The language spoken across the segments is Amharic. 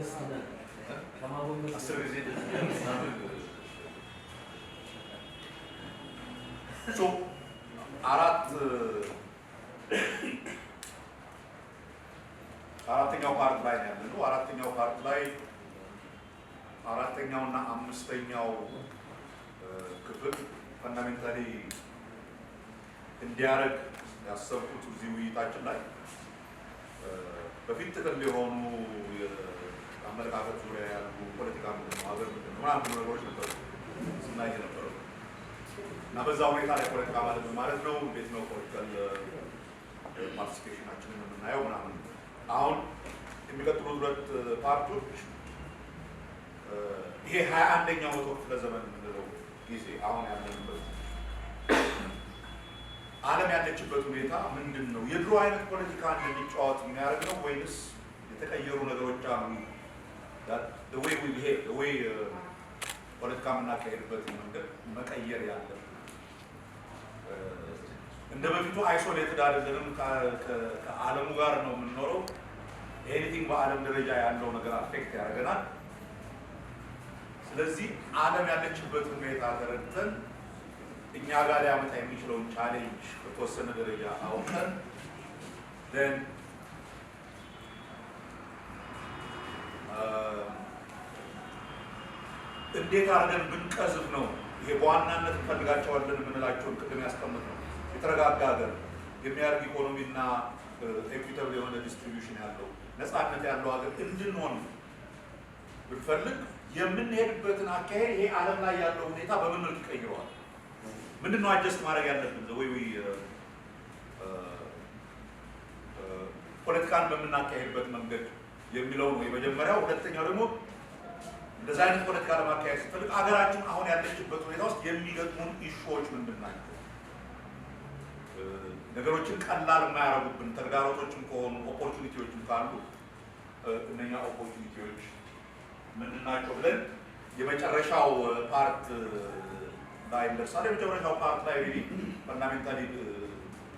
10 ጊዜ ምናምን። So አራተኛው part ላይ ነው ያለነው። አራተኛው part ላይ አራተኛውና አምስተኛው ክፍል fundamentally እንዲያደርግ ያሰብኩት እዚህ ውይይታችን ላይ በፊት ጥቅል የሆኑ የአመለካከት ዙሪያ ያሉ ፖለቲካ ምንድን ነው፣ ሀገር ምንድን ነው ምናምን ነገሮች ነበሩ ስናይ የነበረው። እና በዛ ሁኔታ ላይ ፖለቲካ ማለት ምን ማለት ነው፣ እንዴት ነው political participation ኣችንን የምናየው ምናምን። አሁን የሚቀጥሉት ሁለት part ኦች ይሄ 21ኛው መቶ ክፍለ ዘመን የምንለው ጊዜ፣ አሁን ያለንበት ዓለም ያለችበት ሁኔታ ምንድን ነው? የድሮ አይነት ፖለቲካ እንድንጫወት የሚያደርግ ነው ወይንስ የተቀየሩ ነገሮች አሉ? The way we behave, the way ፖለቲካ የምናካሄድበት መንገድ መቀየር ያለብን፣ እንደ በፊቱ isolated አይደለንም። ከዓለሙ ጋር ነው የምንኖረው። Anything በዓለም ደረጃ ያለው ነገር affect ያደርገናል። ስለዚህ ዓለም ያለችበት ሁኔታ ተረድተን እኛ ጋር ሊያመጣ የሚችለውን challenge በተወሰነ ደረጃ አውቀን then እንዴት አድርገን ብንቀዝፍ ነው ይሄ በዋናነት እንፈልጋቸዋለን የምንላቸውን ቅድም ያስቀምጥ ነው የተረጋጋ ሀገር፣ የሚያድግ ኢኮኖሚና equitable የሆነ distribution ያለው፣ ነፃነት ያለው ሀገር እንድንሆን ብንፈልግ የምንሄድበትን አካሄድ ይሄ ዓለም ላይ ያለው ሁኔታ በምን መልክ ይቀይረዋል? ምንድን ነው adjust ማድረግ ያለብን ወይ ፖለቲካን በምናካሄድበት መንገድ የሚለው ነው የመጀመሪያው። ሁለተኛው ደግሞ እንደዚህ አይነት ፖለቲካ ለማካሄድ ስትፈልግ አገራችን አሁን ያለችበት ሁኔታ ውስጥ የሚገጥሙን issue ዎች ምንድን ናቸው? ነገሮችን ቀላል የማያደርጉብን ተግዳሮቶችም ከሆኑ opportunity ዎችም ካሉ እነኛ opportunity ዎች ምንድን ናቸው ብለን የመጨረሻው part ላይ እንደርሳለን። የመጨረሻው part ላይ really fundamentally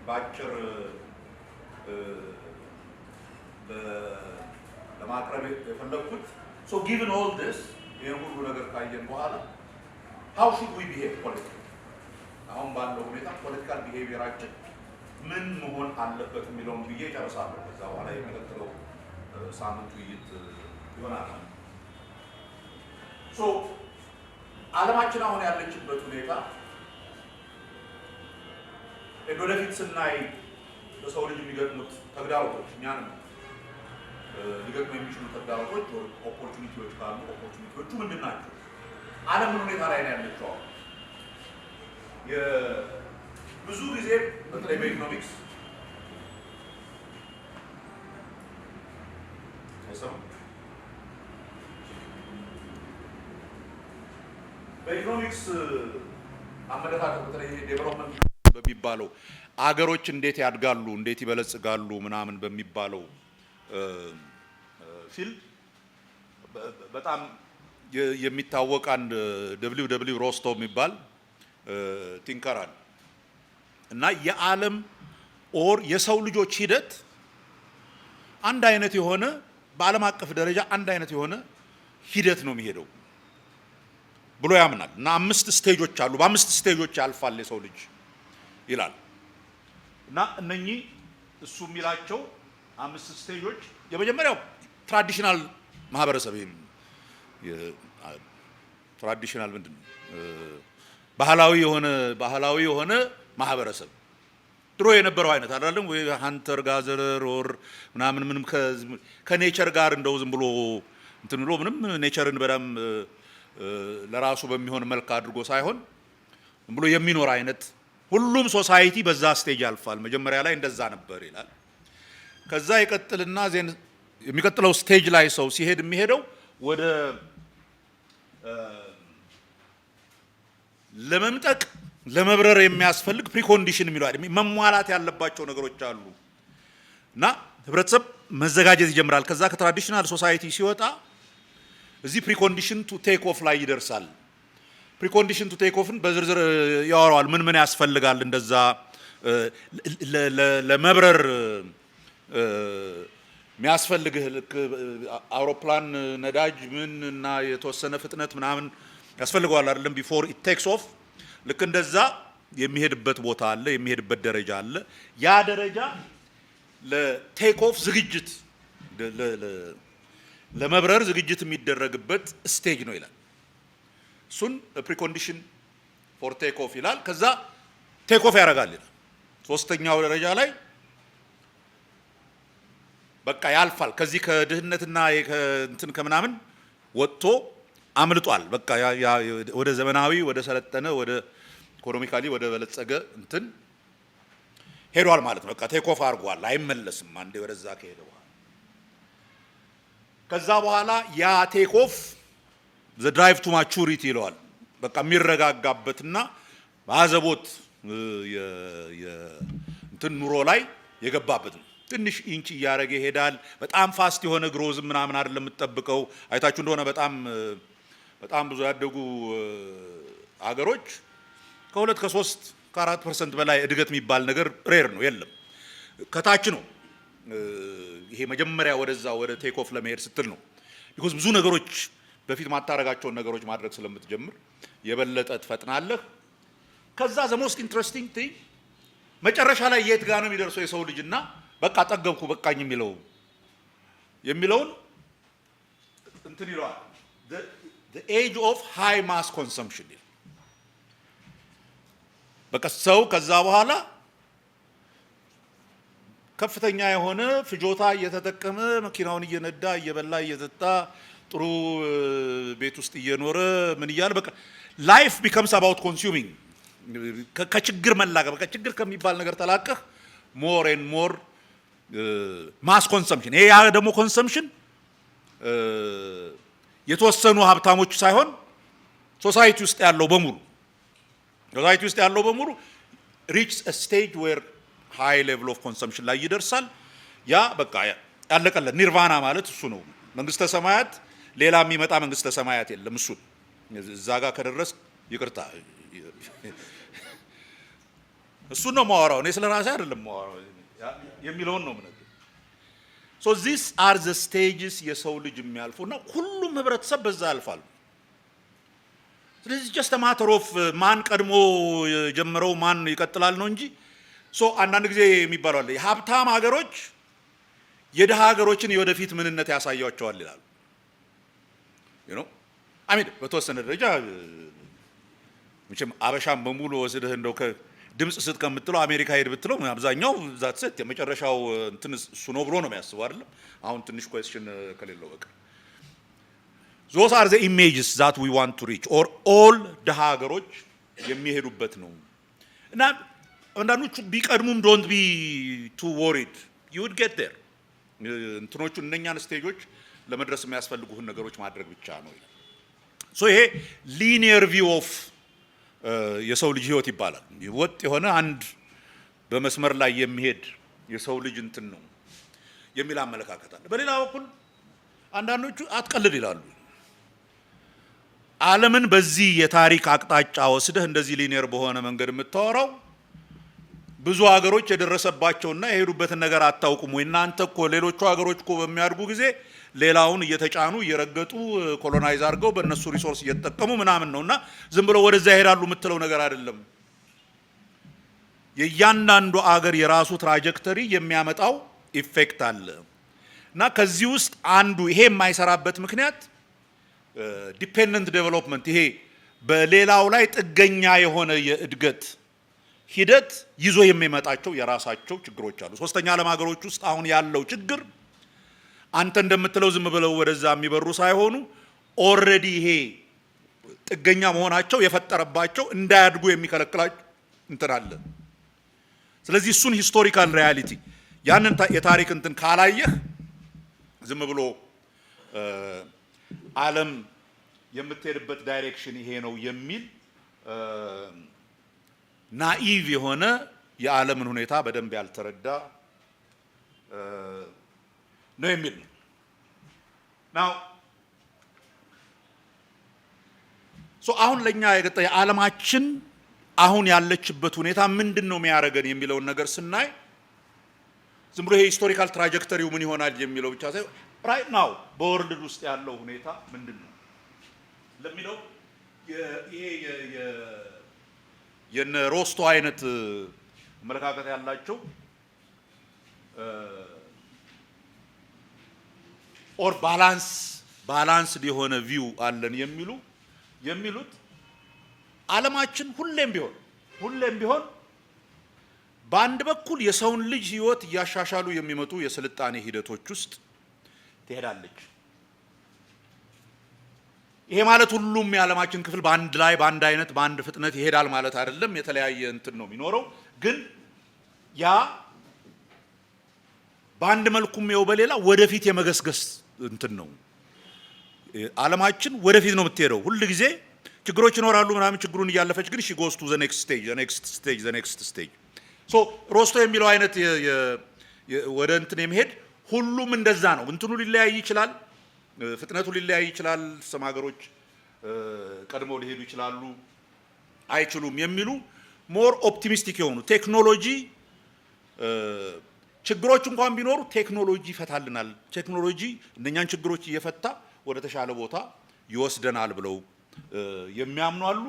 በአጭር ለማቅረብ የፈለግኩት፣ so given all this፣ ይህን ሁሉ ነገር ካየን በኋላ how should we behave politically፣ አሁን ባለው ሁኔታ political behavior ኣችን ምን መሆን አለበት የሚለውን ብዬ እጨርሳለሁ። ከዛ በኋላ የሚቀጥለው ሳምንት ውይይት ይሆናል ማለት ነው። So ዓለማችን አሁን ያለችበት ሁኔታ ወደፊት ስናይ በሰው ልጅ የሚገጥሙት ተግዳሮቶች፣ እኛንም ሊገጥሙ የሚችሉ ተግዳሮቶች፣ opportunity ዎች ካሉ opportunity ዎቹ ምንድን ናቸው? ዓለም ምን ሁኔታ ላይ ነው ያለችው? አሁን ብዙ ጊዜ በተለይ በኢኮኖሚክስ አይሰማም? በኢኮኖሚክስ አመለካከት በተለይ development በሚባለው አገሮች እንዴት ያድጋሉ፣ እንዴት ይበለጽጋሉ ምናምን በሚባለው field በጣም የሚታወቅ አንድ W.W. Rostow የሚባል thinker አለ። እና የዓለም or የሰው ልጆች ሂደት አንድ አይነት የሆነ፣ በዓለም አቀፍ ደረጃ አንድ አይነት የሆነ ሂደት ነው የሚሄደው ብሎ ያምናል። እና አምስት stage ኦች አሉ። በአምስት stage ኦች ያልፋል የሰው ልጅ ይላል። እና እነኚህ እሱ የሚላቸው አምስት stage ኦች የመጀመሪያው traditional ማህበረሰብ፣ ይሄም traditional ምንድን ነው፣ ባህላዊ የሆነ ማህበረሰብ፣ ድሮ የነበረው አይነት አይደለም ወይ hunter gatherer or ምናምን፣ ምንም ከ nature ጋር እንደው ዝም ብሎ እንትን ብሎ ምንም nature ን በጣም ለራሱ በሚሆን መልክ አድርጎ ሳይሆን ዝም ብሎ የሚኖር አይነት፣ ሁሉም society በዛ stage ያልፋል። መጀመሪያ ላይ እንደዛ ነበር ይላል። ከዛ ይቀጥልና then የሚቀጥለው stage ላይ ሰው ሲሄድ የሚሄደው ወደ ለመምጠቅ ለመብረር የሚያስፈልግ precondition የሚለው አይደል፣ መሟላት ያለባቸው ነገሮች አሉ እና ህብረተሰብ መዘጋጀት ይጀምራል። ከዛ ከ traditional society ሲወጣ እዚህ precondition to take off ላይ ይደርሳል። Precondition to take off ን በዝርዝር ያወራዋል። ምን ምን ያስፈልጋል እንደዛ ለመብረር የሚያስፈልግህ ልክ አውሮፕላን ነዳጅ ምን እና የተወሰነ ፍጥነት ምናምን ያስፈልገዋል አይደለም? Before it takes off ልክ እንደዛ የሚሄድበት ቦታ አለ፣ የሚሄድበት ደረጃ አለ። ያ ደረጃ ለ take off ዝግጅት፣ ለመብረር ዝግጅት የሚደረግበት stage ነው ይላል። እሱን precondition for take off ይላል። ከዛ take off ያደርጋል ይላል። ሶስተኛው ደረጃ ላይ በቃ ያልፋል። ከዚህ ከድህነትና እንትን ከምናምን ወጥቶ አምልጧል። በቃ ወደ ዘመናዊ፣ ወደ ሰለጠነ፣ ወደ economically ወደ በለጸገ እንትን ሄዷል ማለት ነው። በቃ take off አድርጓል፣ አይመለስም። አንዴ ወደዛ ከሄደ በኋላ፣ ከዛ በኋላ ያ take off the drive to maturity ይለዋል። በቃ የሚረጋጋበትና በአዘቦት እንትን ኑሮ ላይ የገባበት ነው። ትንሽ ኢንች እያደረገ ይሄዳል። በጣም fast የሆነ growth ምናምን አይደለም የምትጠብቀው። አይታችሁ እንደሆነ በጣም በጣም ብዙ ያደጉ አገሮች ከ2፣ ከ3፣ ከ4% በላይ እድገት የሚባል ነገር rare ነው፣ የለም። ከታች ነው ይሄ መጀመሪያ ወደዛ ወደ take off ለመሄድ ስትል ነው። Because ብዙ ነገሮች በፊት ማታረጋቸውን ነገሮች ማድረግ ስለምትጀምር የበለጠ ትፈጥናለህ። ከዛ the most interesting thing መጨረሻ ላይ የት ጋር ነው የሚደርሰው የሰው ልጅና በቃ ጠገብኩ በቃኝ የሚለውን እንትን ይለዋል። Age of high mass consumption ይላል። በቃ ሰው ከዛ በኋላ ከፍተኛ የሆነ ፍጆታ እየተጠቀመ፣ መኪናውን እየነዳ፣ እየበላ፣ እየጠጣ፣ ጥሩ ቤት ውስጥ እየኖረ፣ ምን እያለ፣ በቃ life becomes about consuming። ከችግር መላቀቅ፣ በቃ ችግር ከሚባል ነገር ተላቀህ more and more mass consumption። ይሄ ያ ደግሞ consumption የተወሰኑ ሀብታሞች ሳይሆን society ውስጥ ያለው በሙሉ reach stage where high level of consumption ላይ ይደርሳል። ያ በቃ ያለቀለት nirvana ማለት እሱ ነው። መንግስተ ሰማያት፣ ሌላ የሚመጣ መንግስተ ሰማያት የለም። እሱ እዛ ጋር ከደረስ፣ ይቅርታ፣ እሱን ነው የማወራው። እኔ ስለ ራሴ አይደለም የማወራው፣ የሚለውን ነው የምነግርህ። So these are the stages የሰው ልጅ የሚያልፉ እና ሁሉም ህብረተሰብ በዛ ያልፋል። ስለዚህ just matter of ማን ቀድሞ የጀመረው ማን ይቀጥላል ነው እንጂ። So አንዳንድ ጊዜ የሚባለው አለ፣ የሀብታም ሀገሮች የድሃ ሀገሮችን የወደፊት ምንነት ያሳያቸዋል ይላሉ። I mean በተወሰነ ደረጃ መቼም አበሻም በሙሉ ወስደህ እንደው ከድምፅ ስጥ ከምትለው አሜሪካ ሄድ ብትለው አብዛኛው that's it፣ የመጨረሻው እንትን እሱ ነው ብሎ ነው የሚያስበው አይደለም። አሁን ትንሽ question ከሌለው በቀር those are the images that we want to reach or all ድሃ ሀገሮች የሚሄዱበት ነው። እና አንዳንዶቹ ቢቀድሙም don't be too worried, you would get there። እንትኖቹ እነኛን stage ኦች ለመድረስ የሚያስፈልጉህን ነገሮች ማድረግ ብቻ ነው ይላል። So ይሄ linear view of የሰው ልጅ ህይወት ይባላል። ወጥ የሆነ አንድ በመስመር ላይ የሚሄድ የሰው ልጅ እንትን ነው የሚል አመለካከት አለ። በሌላ በኩል አንዳንዶቹ አትቀልድ ይላሉ። ዓለምን በዚህ የታሪክ አቅጣጫ ወስደህ እንደዚህ linear በሆነ መንገድ የምታወራው ብዙ ሀገሮች የደረሰባቸውና የሄዱበትን ነገር አታውቁም ወይ? እናንተ እኮ ሌሎቹ ሀገሮች እኮ በሚያድጉ ጊዜ ሌላውን እየተጫኑ፣ እየረገጡ፣ colonize አድርገው በእነሱ resource እየተጠቀሙ ምናምን ነው እና ዝም ብለው ወደዛ ይሄዳሉ የምትለው ነገር አይደለም። የእያንዳንዱ አገር የራሱ trajectory የሚያመጣው effect አለ እና ከዚህ ውስጥ አንዱ ይሄ የማይሰራበት ምክንያት dependent development፣ ይሄ በሌላው ላይ ጥገኛ የሆነ የእድገት ሂደት ይዞ የሚመጣቸው የራሳቸው ችግሮች አሉ። ሶስተኛ ዓለም ሀገሮች ውስጥ አሁን ያለው ችግር አንተ እንደምትለው ዝም ብለው ወደዛ የሚበሩ ሳይሆኑ already ይሄ ጥገኛ መሆናቸው የፈጠረባቸው እንዳያድጉ የሚከለክላቸው እንትን አለ። ስለዚህ እሱን historical reality ያንን የታሪክ እንትን ካላየህ ዝም ብሎ ዓለም የምትሄድበት direction ይሄ ነው የሚል naive የሆነ፣ የዓለምን ሁኔታ በደንብ ያልተረዳ ነው የሚል ነው። Now so አሁን ለኛ የገጠ የዓለማችን አሁን ያለችበት ሁኔታ ምንድን ነው የሚያደርገን የሚለውን ነገር ስናይ ዝም ብሎ ይሄ historical trajectory ው ምን ይሆናል የሚለው ብቻ ሳይሆን right now በ world ውስጥ ያለው ሁኔታ ምንድን ነው ለሚለው ይሄ የነ ሮስቶ አይነት አመለካከት ያላቸው or balanced የሆነ view አለን የሚሉት ዓለማችን ሁሌም ቢሆን በአንድ በኩል የሰውን ልጅ ሕይወት እያሻሻሉ የሚመጡ የስልጣኔ ሂደቶች ውስጥ ትሄዳለች። ይሄ ማለት ሁሉም የዓለማችን ክፍል በአንድ ላይ፣ በአንድ አይነት፣ በአንድ ፍጥነት ይሄዳል ማለት አይደለም። የተለያየ እንትን ነው የሚኖረው። ግን ያ በአንድ መልኩም ይኸው በሌላ ወደፊት የመገስገስ እንትን ነው። ዓለማችን ወደፊት ነው የምትሄደው። ሁል ጊዜ ችግሮች ይኖራሉ ምናምን፣ ችግሩን እያለፈች ግን she goes to the next stage, the next stage, the next stage። So ሮስቶ የሚለው አይነት ወደ እንትን የመሄድ ሁሉም እንደዛ ነው። እንትኑ ሊለያይ ይችላል፣ ፍጥነቱ ሊለያይ ይችላል። Some ሀገሮች ቀድመው ሊሄዱ ይችላሉ፣ አይችሉም የሚሉ more optimistic የሆኑ፣ ቴክኖሎጂ ችግሮች እንኳን ቢኖሩ ቴክኖሎጂ ይፈታልናል፣ ቴክኖሎጂ እነኛን ችግሮች እየፈታ ወደ ተሻለ ቦታ ይወስደናል ብለው የሚያምኑ አሉ።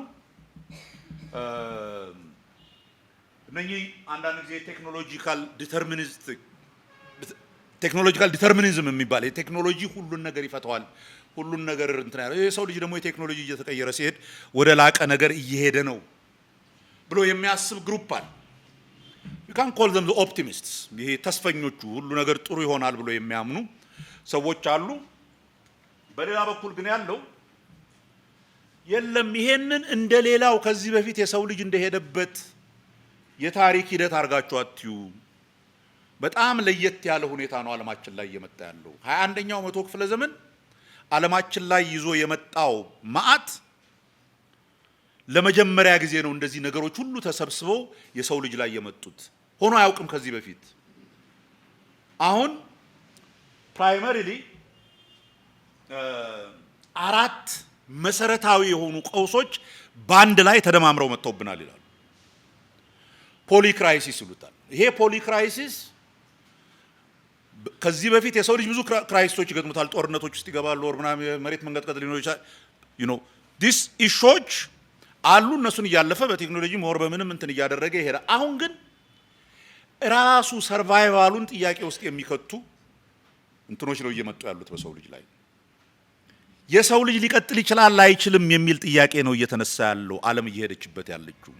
እነኚህ አንዳንድ ጊዜ technological determinism የሚባል፣ የቴክኖሎጂ ሁሉን ነገር ይፈታዋል፣ ሁሉን ነገር እንትን ያለው፣ የሰው ልጅ ደግሞ የቴክኖሎጂ እየተቀየረ ሲሄድ ወደ ላቀ ነገር እየሄደ ነው ብሎ የሚያስብ group አለ። You can call them optimists። ይሄ ተስፈኞቹ፣ ሁሉ ነገር ጥሩ ይሆናል ብሎ የሚያምኑ ሰዎች አሉ። በሌላ በኩል ግን ያለው የለም፣ ይሄንን እንደ ሌላው ከዚህ በፊት የሰው ልጅ እንደሄደበት የታሪክ ሂደት አድርጋችሁ አትዩ። በጣም ለየት ያለ ሁኔታ ነው ዓለማችን ላይ እየመጣ ያለው። 21ኛው መቶ ክፍለ ዘመን ዓለማችን ላይ ይዞ የመጣው መዓት ለመጀመሪያ ጊዜ ነው እንደዚህ ነገሮች ሁሉ ተሰብስበው የሰው ልጅ ላይ የመጡት። ሆኖ አያውቅም ከዚህ በፊት። አሁን primarily አራት መሰረታዊ የሆኑ ቀውሶች በአንድ ላይ ተደማምረው መጥተውብናል ይላሉ። Polycrisis ይሉታል። ይሄ polycrisis፣ ከዚህ በፊት የሰው ልጅ ብዙ crisis ኦች ይገጥሙታል። ጦርነቶች ውስጥ ይገባሉ፣ ወር ምናምን የመሬት መንቀጥቀጥ ሊኖር ይችላል። These issue ዎች አሉ። እነሱን እያለፈ በቴክኖሎጂ more በምንም እንትን እያደረገ ይሄዳል። አሁን ግን ራሱ survival ኡን ጥያቄ ውስጥ የሚከቱ እንትኖች ነው እየመጡ ያሉት በሰው ልጅ ላይ። የሰው ልጅ ሊቀጥል ይችላል አይችልም የሚል ጥያቄ ነው እየተነሳ ያለው፣ ዓለም እየሄደችበት ያለችው።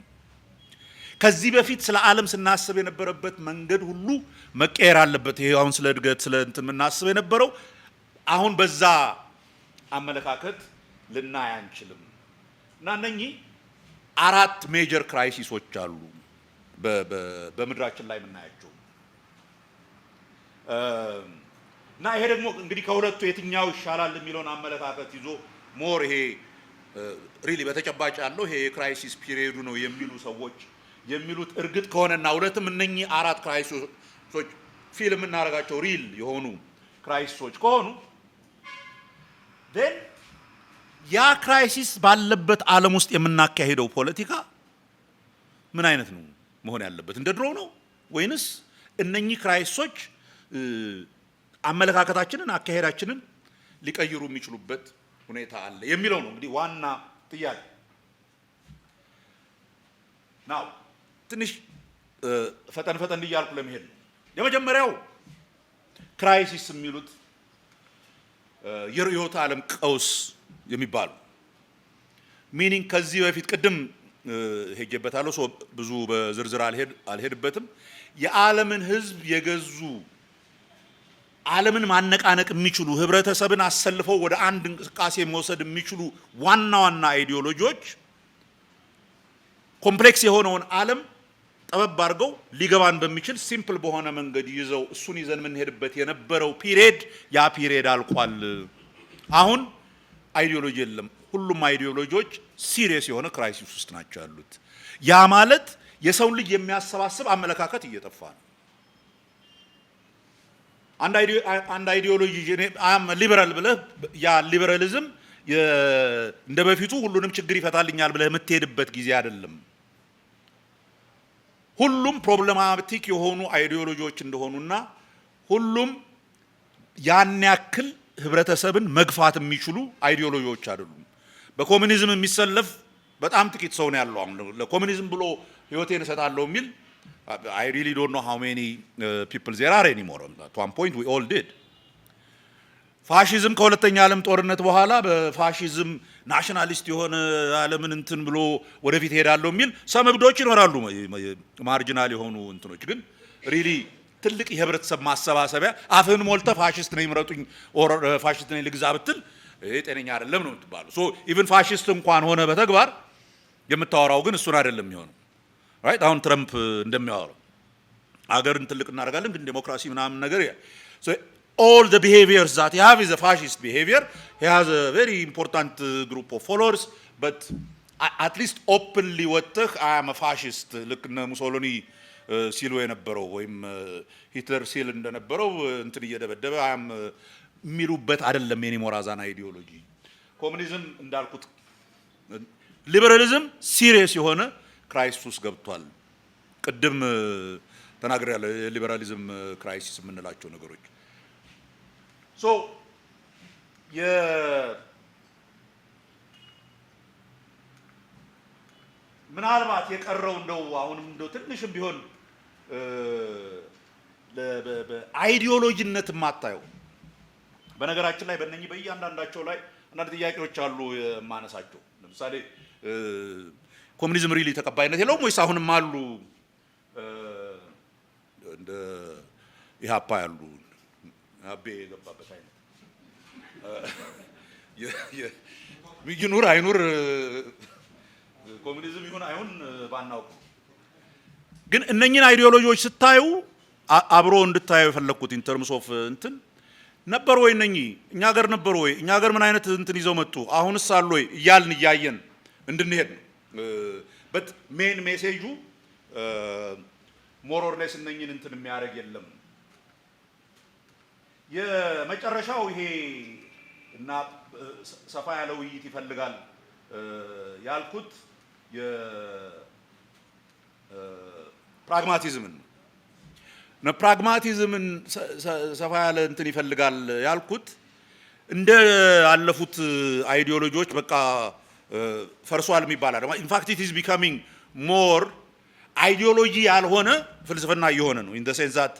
ከዚህ በፊት ስለ ዓለም ስናስብ የነበረበት መንገድ ሁሉ መቀየር አለበት። ይሄ አሁን ስለ እድገት፣ ስለ እንትን የምናስብ የነበረው አሁን በዛ አመለካከት ልናይ አንችልም። እና እነኚህ አራት major crisis ኦች አሉ በምድራችን ላይ የምናያቸው። እና ይሄ ደግሞ እንግዲህ ከሁለቱ የትኛው ይሻላል የሚለውን አመለካከት ይዞ more ይሄ really በተጨባጭ ያለው ይሄ የ crisis period ኡ ነው የሚሉ ሰዎች የሚሉት እርግጥ ከሆነና እውነትም እነኚህ አራት crisis ኦች feel የምናደርጋቸው real የሆኑ crisis ኦች ከሆኑ፣ then ያ crisis ባለበት ዓለም ውስጥ የምናካሂደው ፖለቲካ ምን አይነት ነው መሆን ያለበት? እንደ ድሮ ነው ወይንስ እነኚህ crisis ኦች አመለካከታችንን፣ አካሄዳችንን ሊቀይሩ የሚችሉበት ሁኔታ አለ የሚለው ነው እንግዲህ ዋና ጥያቄ። Now ትንሽ ፈጠን ፈጠን እያልኩ ለመሄድ ነው። የመጀመሪያው crisis የሚሉት የርዕዮተ ዓለም ቀውስ የሚባሉ፣ meaning ከዚህ በፊት ቅድም ሄጄበታለሁ፣ so ብዙ በዝርዝር አልሄድበትም። የዓለምን ሕዝብ የገዙ፣ ዓለምን ማነቃነቅ የሚችሉ፣ ህብረተሰብን አሰልፈው ወደ አንድ እንቅስቃሴ መውሰድ የሚችሉ ዋና ዋና ideology ዎች complex የሆነውን ዓለም ጠበብ አድርገው ሊገባን በሚችል simple በሆነ መንገድ ይዘው እሱን ይዘን የምንሄድበት የነበረው period፣ ያ period አልቋል። አሁን ideology የለም። ሁሉም ideology ዎች serious የሆነ crisis ውስጥ ናቸው ያሉት። ያ ማለት የሰውን ልጅ የሚያሰባስብ አመለካከት እየጠፋ ነው። አንድ ideology I'm liberal ብለህ ያ ሊበራሊዝም እንደ በፊቱ ሁሉንም ችግር ይፈታልኛል ብለህ የምትሄድበት ጊዜ አይደለም። ሁሉም problematic የሆኑ ideology ዎች እንደሆኑና ሁሉም ያን ያክል ህብረተሰብን መግፋት የሚችሉ ideology ዎች አይደሉም። በኮሚኒዝም የሚሰለፍ በጣም ጥቂት ሰው ነው ያለው። አሁን ለኮሚኒዝም ብሎ ህይወቴን እሰጣለሁ የሚል I really don't know how many people there are anymore. At one point we all did. ፋሺዝም ከሁለተኛ ዓለም ጦርነት በኋላ በፋሺዝም nationalist የሆነ ዓለምን እንትን ብሎ ወደፊት ሄዳለሁ የሚል some እብዶች ይኖራሉ፣ marginal የሆኑ እንትኖች። ግን really ትልቅ የህብረተሰብ ማሰባሰቢያ አፍህን ሞልተህ ፋሽስት ነኝ ምረጡኝ፣ or ፋሽስት ነኝ ልግዛ ብትል ይሄ ጤነኛ አይደለም ነው የምትባለው። So even ፋሽስት እንኳን ሆነ በተግባር የምታወራው ግን እሱን አይደለም የሚሆነው። Right፣ አሁን ትረምፕ እንደሚያወራው አገርን ትልቅ እናደርጋለን ግን ዴሞክራሲ ምናምን ነገር፣ all the behaviors that he have is a fascist behavior. He has a very important group of followers, but at least openly ወጥተህ "I am a fascist" ልክ እነ ሙሶሎኒ ሲሉ የነበረው ወይም ሂትለር ሲል እንደነበረው እንትን እየደበደበ "I am" የሚሉበት አይደለም anymore as an ideology። ኮሙኒዝም እንዳልኩት፣ ሊበራሊዝም serious የሆነ crisis ውስጥ ገብቷል። ቅድም ተናግሬያለሁ። የሊበራሊዝም crisis የምንላቸው ነገሮች so ምናልባት የቀረው እንደው አሁንም እንደው ትንሽም ቢሆን በ ideology ነት የማታየው፣ በነገራችን ላይ በእነኚህ በእያንዳንዳቸው ላይ አንዳንድ ጥያቄዎች አሉ የማነሳቸው። ለምሳሌ ኮሙኒዝም really ተቀባይነት የለውም ወይስ አሁንም አሉ እንደ ኢህአፓ ያሉ፣ አቤ የገባበት አይነት፣ ይኑር አይኑር፣ ኮሙኒዝም ይሁን አይሁን ባናውቅ፣ ግን እነኝን ideology ዎች ስታዩ አብሮ እንድታዩ የፈለግኩት in terms of እንትን ነበር ወይ፣ እነኚህ እኛ ሀገር ነበሩ ወይ፣ እኛ ሀገር ምን አይነት እንትን ይዘው መጡ፣ አሁንስ አሉ ወይ እያልን እያየን እንድንሄድ ነው። But main message ኡ more or less እነኝን እንትን የሚያደርግ የለም። የመጨረሻው ይሄ እና ሰፋ ያለ ውይይት ይፈልጋል ያልኩት የ pragmatism ን ነው። Pragmatism ን ሰፋ ያለ እንትን ይፈልጋል ያልኩት እንደ አለፉት ideology ዎች በቃ ፈርሷል የሚባል አይደለም። In fact, it is becoming more ideology ያልሆነ ፍልስፍና እየሆነ ነው። In the sense that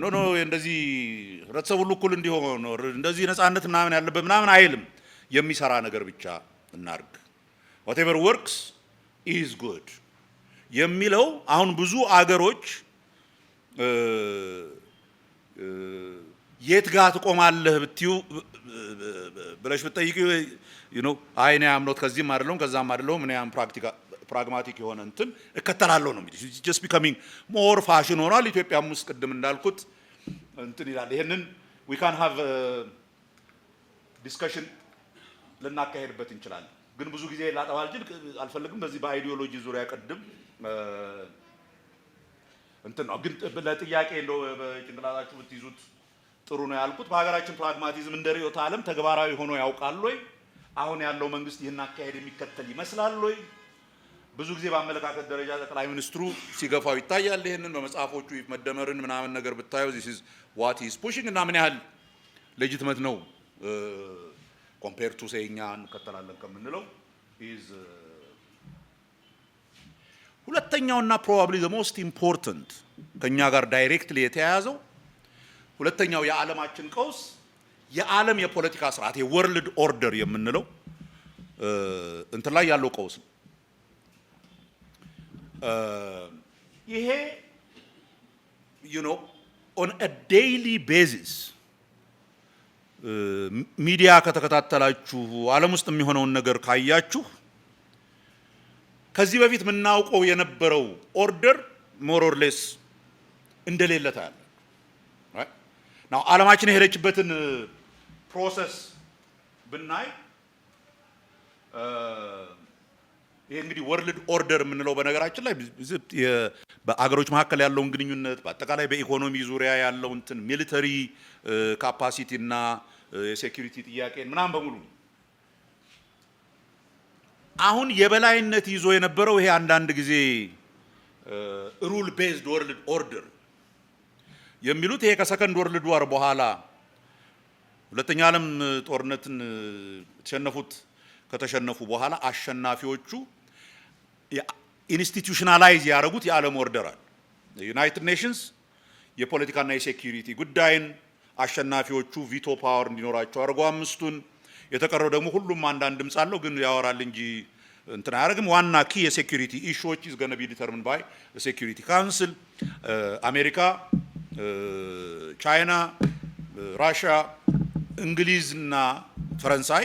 no, no, እንደዚህ ህብረተሰቡ ሁሉ እኩል እንዲሆን እንደዚህ ነፃነት ምናምን ያለበት ምናምን አይልም። የሚሰራ ነገር ብቻ እናርግ፣ whatever works is good የሚለው አሁን ብዙ አገሮች የት ጋር ትቆማለህ ብትዩ ብለሽ ብትጠይቂ አይ እኔ am not ከዚህም አይደለሁም ከዛም አይደለሁም፣ እኔ am pragmatic የሆነ እንትን እከተላለሁ ነው የሚልሽ። Just becoming more fashion ሆኗል። ኢትዮጵያም ውስጥ ቅድም እንዳልኩት እንትን ይላል። ይሄንን we can have discussion ልናካሄድበት እንችላለን። ግን ብዙ ጊዜ ላጠፋ አልፈልግም። በዚህ በ ideology ዙሪያ ቅድም እንትን ነው፣ ግን ለጥያቄ እንደው በጭንቅላታችሁ ብትይዙት ጥሩ ነው ያልኩት። በሀገራችን pragmatism እንደ ርዕዮተ ዓለም ተግባራዊ ሆኖ ያውቃል ወይ? አሁን ያለው መንግስት ይህን አካሄድ የሚከተል ይመስላል ወይ? ብዙ ጊዜ በአመለካከት ደረጃ ጠቅላይ ሚኒስትሩ ሲገፋው ይታያል። ይህንን በመጽሐፎቹ መደመርን ምናምን ነገር ብታየው this is what he's pushing እና ምን ያህል legitimate ነው compared to say እኛ እንከተላለን ከምንለው is። ሁለተኛውና probably the most important ከኛ ጋር directly የተያያዘው ሁለተኛው የዓለማችን ቀውስ የዓለም የፖለቲካ ስርዓት የ world order የምንለው እንትን ላይ ያለው ቀውስ ነው። ይሄ on a daily basis ሚዲያ ከተከታተላችሁ፣ ዓለም ውስጥ የሚሆነውን ነገር ካያችሁ ከዚህ በፊት የምናውቀው የነበረው order more or less እንደሌለ ታያላችሁ። Now ዓለማችን የሄደችበትን process ብናይ፣ ይሄ እንግዲህ world order የምንለው በነገራችን ላይ በአገሮች መካከል ያለውን ግንኙነት፣ በአጠቃላይ በኢኮኖሚ ዙሪያ ያለው እንትን፣ military capacity እና የ security ጥያቄን ምናምን በሙሉ፣ አሁን የበላይነት ይዞ የነበረው ይሄ አንዳንድ ጊዜ Rule based world order የሚሉት ይሄ ከ Second World War በኋላ፣ ሁለተኛ ዓለም ጦርነትን የተሸነፉት ከተሸነፉ በኋላ አሸናፊዎቹ institutionalize ያደረጉት የዓለም order አለ። United Nations የፖለቲካና የ security ጉዳይን አሸናፊዎቹ veto power እንዲኖራቸው አድርጎ አምስቱን፣ የተቀረው ደግሞ ሁሉም አንዳንድ ድምፅ አለው ግን ያወራል እንጂ እንትን አያደርግም። ዋና key የ security issue ዎች is gonna be determined by Security Council። አሜሪካ፣ ቻይና፣ ራሽያ፣ እንግሊዝና ፈረንሳይ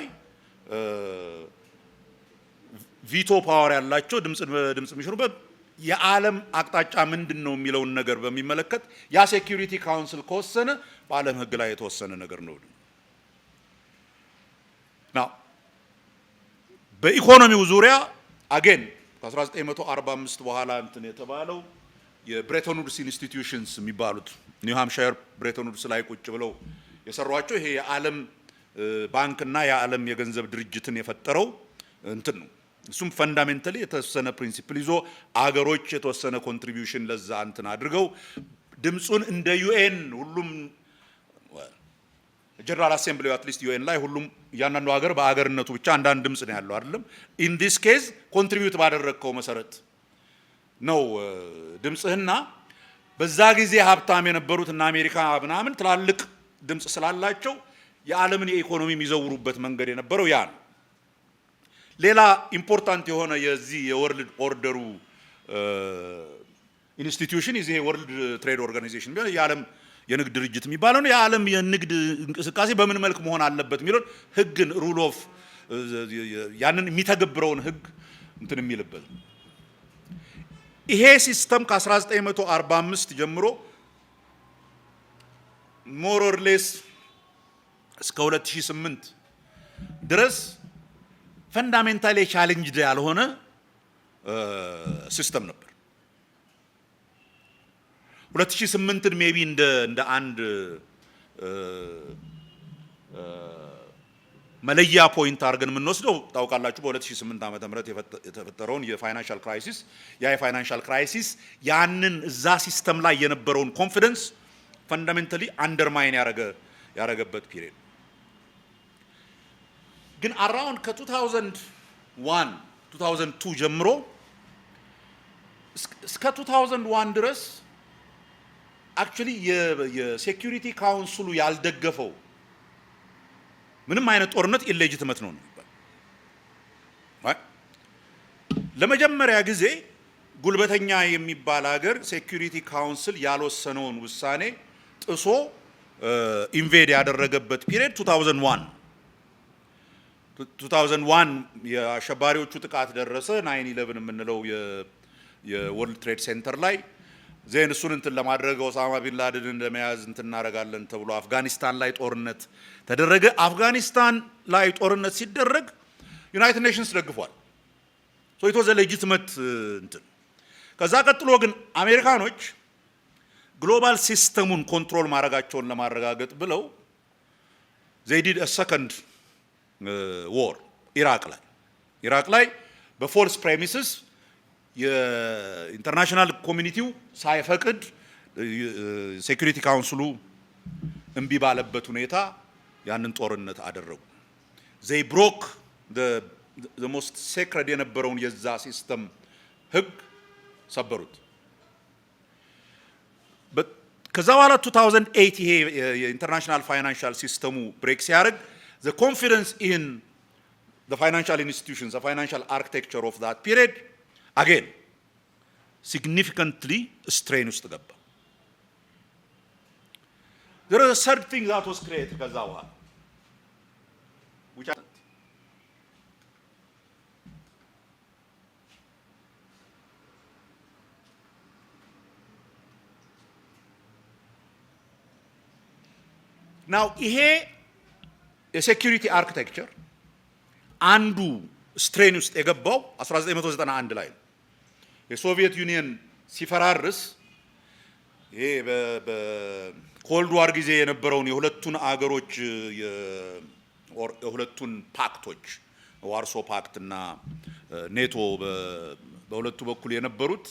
veto power ያላቸው፣ ድምፅ በድምፅ የሚሽሩበት፣ የዓለም አቅጣጫ ምንድን ነው የሚለውን ነገር በሚመለከት ያ Security Council ከወሰነ በዓለም ሕግ ላይ የተወሰነ ነገር ነው። Now በኢኮኖሚው ዙሪያ again ከ1945 በኋላ እንትን የተባለው የ Bretton Woods institutions የሚባሉት ኒው ሃምፕሻየር Bretton Woods ላይ ቁጭ ብለው የሰሯቸው ይሄ የዓለም ባንክና የዓለም የገንዘብ ድርጅትን የፈጠረው እንትን ነው። እሱም fundamentally የተወሰነ principle ይዞ አገሮች የተወሰነ contribution ለዛ እንትን አድርገው ድምፁን እንደ UN ሁሉም General Assembly at least UN ላይ ሁሉም እያንዳንዱ ሀገር በአገርነቱ ብቻ አንዳንድ ድምፅ ነው ያለው አይደለም። In this case contribute ባደረግከው መሰረት ነው ድምፅህና በዛ ጊዜ ሀብታም የነበሩት እና አሜሪካ ምናምን ትላልቅ ድምፅ ስላላቸው የዓለምን የኢኮኖሚ የሚዘውሩበት መንገድ የነበረው ያ ነው። ሌላ important የሆነ የዚህ የ world order ኡ institution የዚህ የ World Trade Organization ቢሆን የዓለም የንግድ ድርጅት የሚባለው ነው። የዓለም የንግድ እንቅስቃሴ በምን መልክ መሆን አለበት የሚለውን ህግን rule of ያንን የሚተገብረውን ህግ እንትን የሚልበት ይሄ system ከ1945 ጀምሮ more or less እስከ 2008 ድረስ fundamentally challenged ያልሆነ system ነበር። 2008ን maybe እንደ አንድ መለያ point አድርገን የምንወስደው ታውቃላችሁ፣ በ2008 ዓመተ ምህረት የተፈጠረውን የ financial crisis። ያ የ financial crisis ያንን እዛ system ላይ የነበረውን confidence fundamentally undermine ያረገበት period። ግን around ከ2001 2002 ጀምሮ እስከ 2001 ድረስ actually የ Security Council ኡ ያልደገፈው ምንም አይነት ጦርነት illegitimate ነው ነው የሚባለው። ለመጀመሪያ ጊዜ ጉልበተኛ የሚባል ሀገር Security Council ያልወሰነውን ውሳኔ ጥሶ invade ያደረገበት period 2001። 2001 የአሸባሪዎቹ ጥቃት ደረሰ፣ 9/11 የምንለው የ World Trade Center ላይ። Then እሱን እንትን ለማድረግ ኦሳማ ቢን ላደንን ለመያዝ እንትን እናደርጋለን ተብሎ አፍጋኒስታን ላይ ጦርነት ተደረገ። አፍጋኒስታን ላይ ጦርነት ሲደረግ United Nations ደግፏል። So it was legitimate እንትን። ከዛ ቀጥሎ ግን አሜሪካኖች global system ኡን control ማድረጋቸውን ለማረጋገጥ ብለው they did second war ኢራቅ ላይ። ኢራቅ ላይ በ false premises የ international community ው ሳይፈቅድ፣ Security Council ኡ እምቢ ባለበት ሁኔታ ያንን ጦርነት አደረጉ። They broke most sacred የነበረውን የዛ system ህግ ሰበሩት። ከዛ በኋላ 2008 ይሄ የ international financial system ኡ break ሲያደርግ the confidence in the financial institutions, the financial architecture of that period again significantly strain ውስጥ ገባ። There is a third thing that was created ከዛ በኋላ which now ይሄ የ security architecture አንዱ strain ውስጥ የገባው 1991 ላይ ነው። የ Soviet Union ሲፈራርስ ይሄ በ Cold War ጊዜ የነበረውን የሁለቱን አገሮች የሁለቱን pact ኦች Warsaw Pact እና ኔቶ በሁለቱ በኩል የነበሩት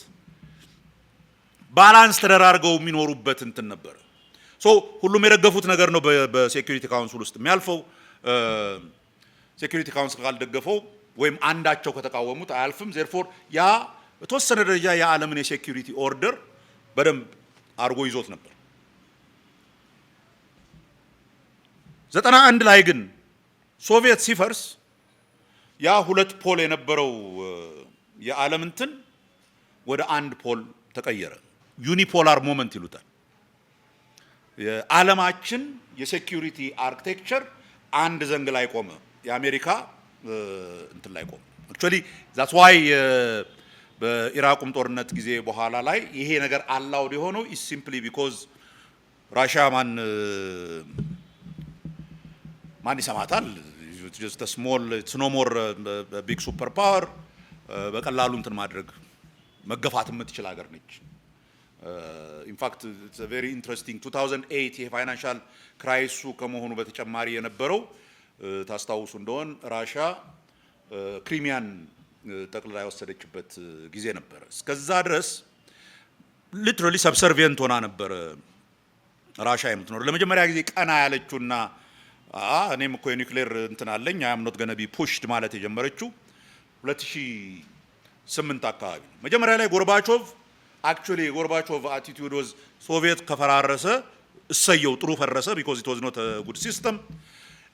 Balance ተደራርገው የሚኖሩበት እንትን ነበረ። So ሁሉም የደገፉት ነገር ነው በ Security Council ውስጥ የሚያልፈው። Security Council ካልደገፈው ወይም አንዳቸው ከተቃወሙት አያልፍም። Therefore ያ በተወሰነ ደረጃ የዓለምን የ security order በደንብ አድርጎ ይዞት ነበር። 91 ላይ ግን ሶቪየት ሲፈርስ ያ ሁለት pole የነበረው የዓለም እንትን ወደ አንድ pole ተቀየረ። Unipolar moment ይሉታል። የዓለማችን የ security architecture አንድ ዘንግ ላይ ቆመ። የአሜሪካ እንትን ላይ ቆመ። Actually, that's why በኢራቁም ጦርነት ጊዜ በኋላ ላይ ይሄ ነገር allowed የሆነው is simply because ራሽያ ማን ይሰማታል? Just small, it's no more big super power። በቀላሉ እንትን ማድረግ መገፋት የምትችል ሀገር ነች። In fact, it's very interesting፣ 2008 ይሄ financial crisis ኡ ከመሆኑ በተጨማሪ የነበረው ታስታውሱ እንደሆን ራሻ ክሪሚያን ጠቅልላ የወሰደችበት ጊዜ ነበረ። እስከዛ ድረስ literally subservient ሆና ነበረ ራሻ የምትኖረው። ለመጀመሪያ ጊዜ ቀና ያለችውና እኔም እኮ የኒውክሌር እንትን አለኝ፣ I'm not gonna be pushed ማለት የጀመረችው 2008 አካባቢ ነው። መጀመሪያ ላይ ጎርባቾቭ፣ actually የጎርባቾቭ attitude was ሶቪየት ከፈራረሰ እሰየው፣ ጥሩ ፈረሰ፣ because it was not good system።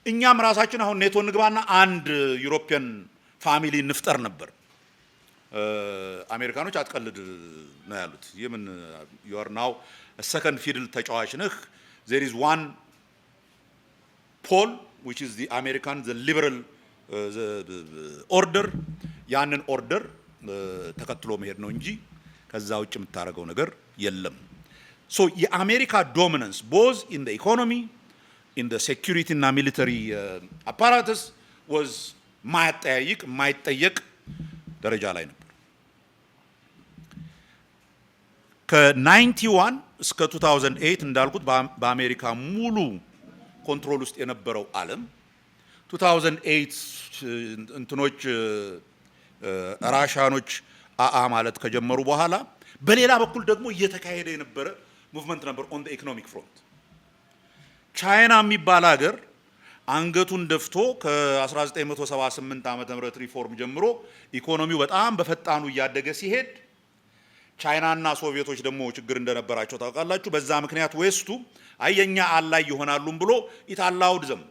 እኛም ራሳችን አሁን ኔቶ እንግባና አንድ European family እንፍጠር ነበር። አሜሪካኖች አትቀልድ ነው ያሉት። የምን you are now second fiddle ተጫዋች ነህ። There is one pole, which is the American, the liberal order። ያንን order ተከትሎ መሄድ ነው እንጂ ከዛ ውጭ የምታደርገው ነገር የለም። So የአሜሪካ dominance both in the economy, in the security እና military apparatus was ማያጠያይቅ የማይጠየቅ ደረጃ ላይ ነበር። ከ91 እስከ 2008 እንዳልኩት በአሜሪካ ሙሉ control ውስጥ የነበረው ዓለም 2008 እንትኖች ራሻኖች አአ ማለት ከጀመሩ በኋላ በሌላ በኩል ደግሞ እየተካሄደ የነበረ movement ነበር on economic front። ቻይና የሚባል ሀገር አንገቱን ደፍቶ ከ1978 ዓ.ም. ሪፎርም ጀምሮ ኢኮኖሚው በጣም በፈጣኑ እያደገ ሲሄድ ቻይናና ሶቪየቶች ደግሞ ችግር እንደነበራቸው ታውቃላችሁ። በዛ ምክንያት West ኡ አይ የኛ ally ይሆናሉም ብሎ it allowed them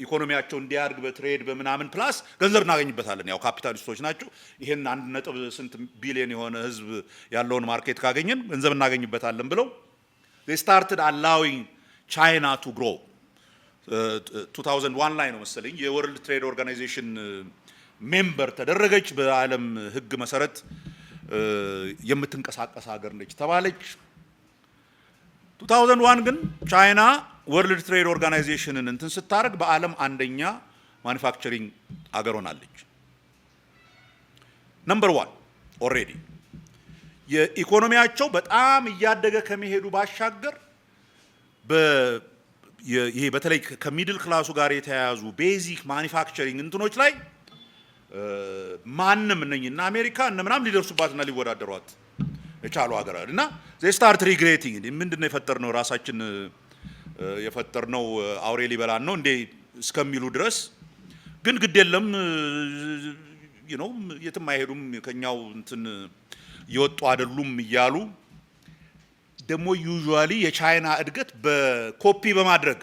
ኢኮኖሚያቸው እንዲያድግ በ trade በምናምን፣ plus ገንዘብ እናገኝበታለን። ያው ካፒታሊስቶች ናቸው። ይሄን አንድ ነጥብ ስንት ቢሊዮን የሆነ ህዝብ ያለውን market ካገኘን ገንዘብ እናገኝበታለን ብለው they started allowing China to grow። 2001 ላይ ነው መሰለኝ የ World Trade Organization member ተደረገች። በዓለም ህግ መሰረት የምትንቀሳቀስ ሀገር ነች ተባለች። 2001 ግን ቻይና World Trade Organization ን እንትን ስታደርግ በዓለም አንደኛ manufacturing አገር ሆናለች። Number one already። የኢኮኖሚያቸው በጣም እያደገ ከመሄዱ ባሻገር ይሄ በተለይ ከ middle class ኡ ጋር የተያያዙ basic manufacturing እንትኖች ላይ ማንም እነኝ እና አሜሪካ እነ ምናምን ሊደርሱባትና ሊወዳደሯት የቻሉ ሀገራት እና they start regretting፣ ምንድን ነው የፈጠርነው፣ ራሳችን የፈጠርነው አውሬ ሊበላን ነው እንዴ እስከሚሉ ድረስ፣ ግን ግድ የለም የትም አይሄዱም፣ ከኛው እንትን እየወጡ አይደሉም እያሉ፣ ደግሞ usually የቻይና እድገት በኮፒ በማድረግ፣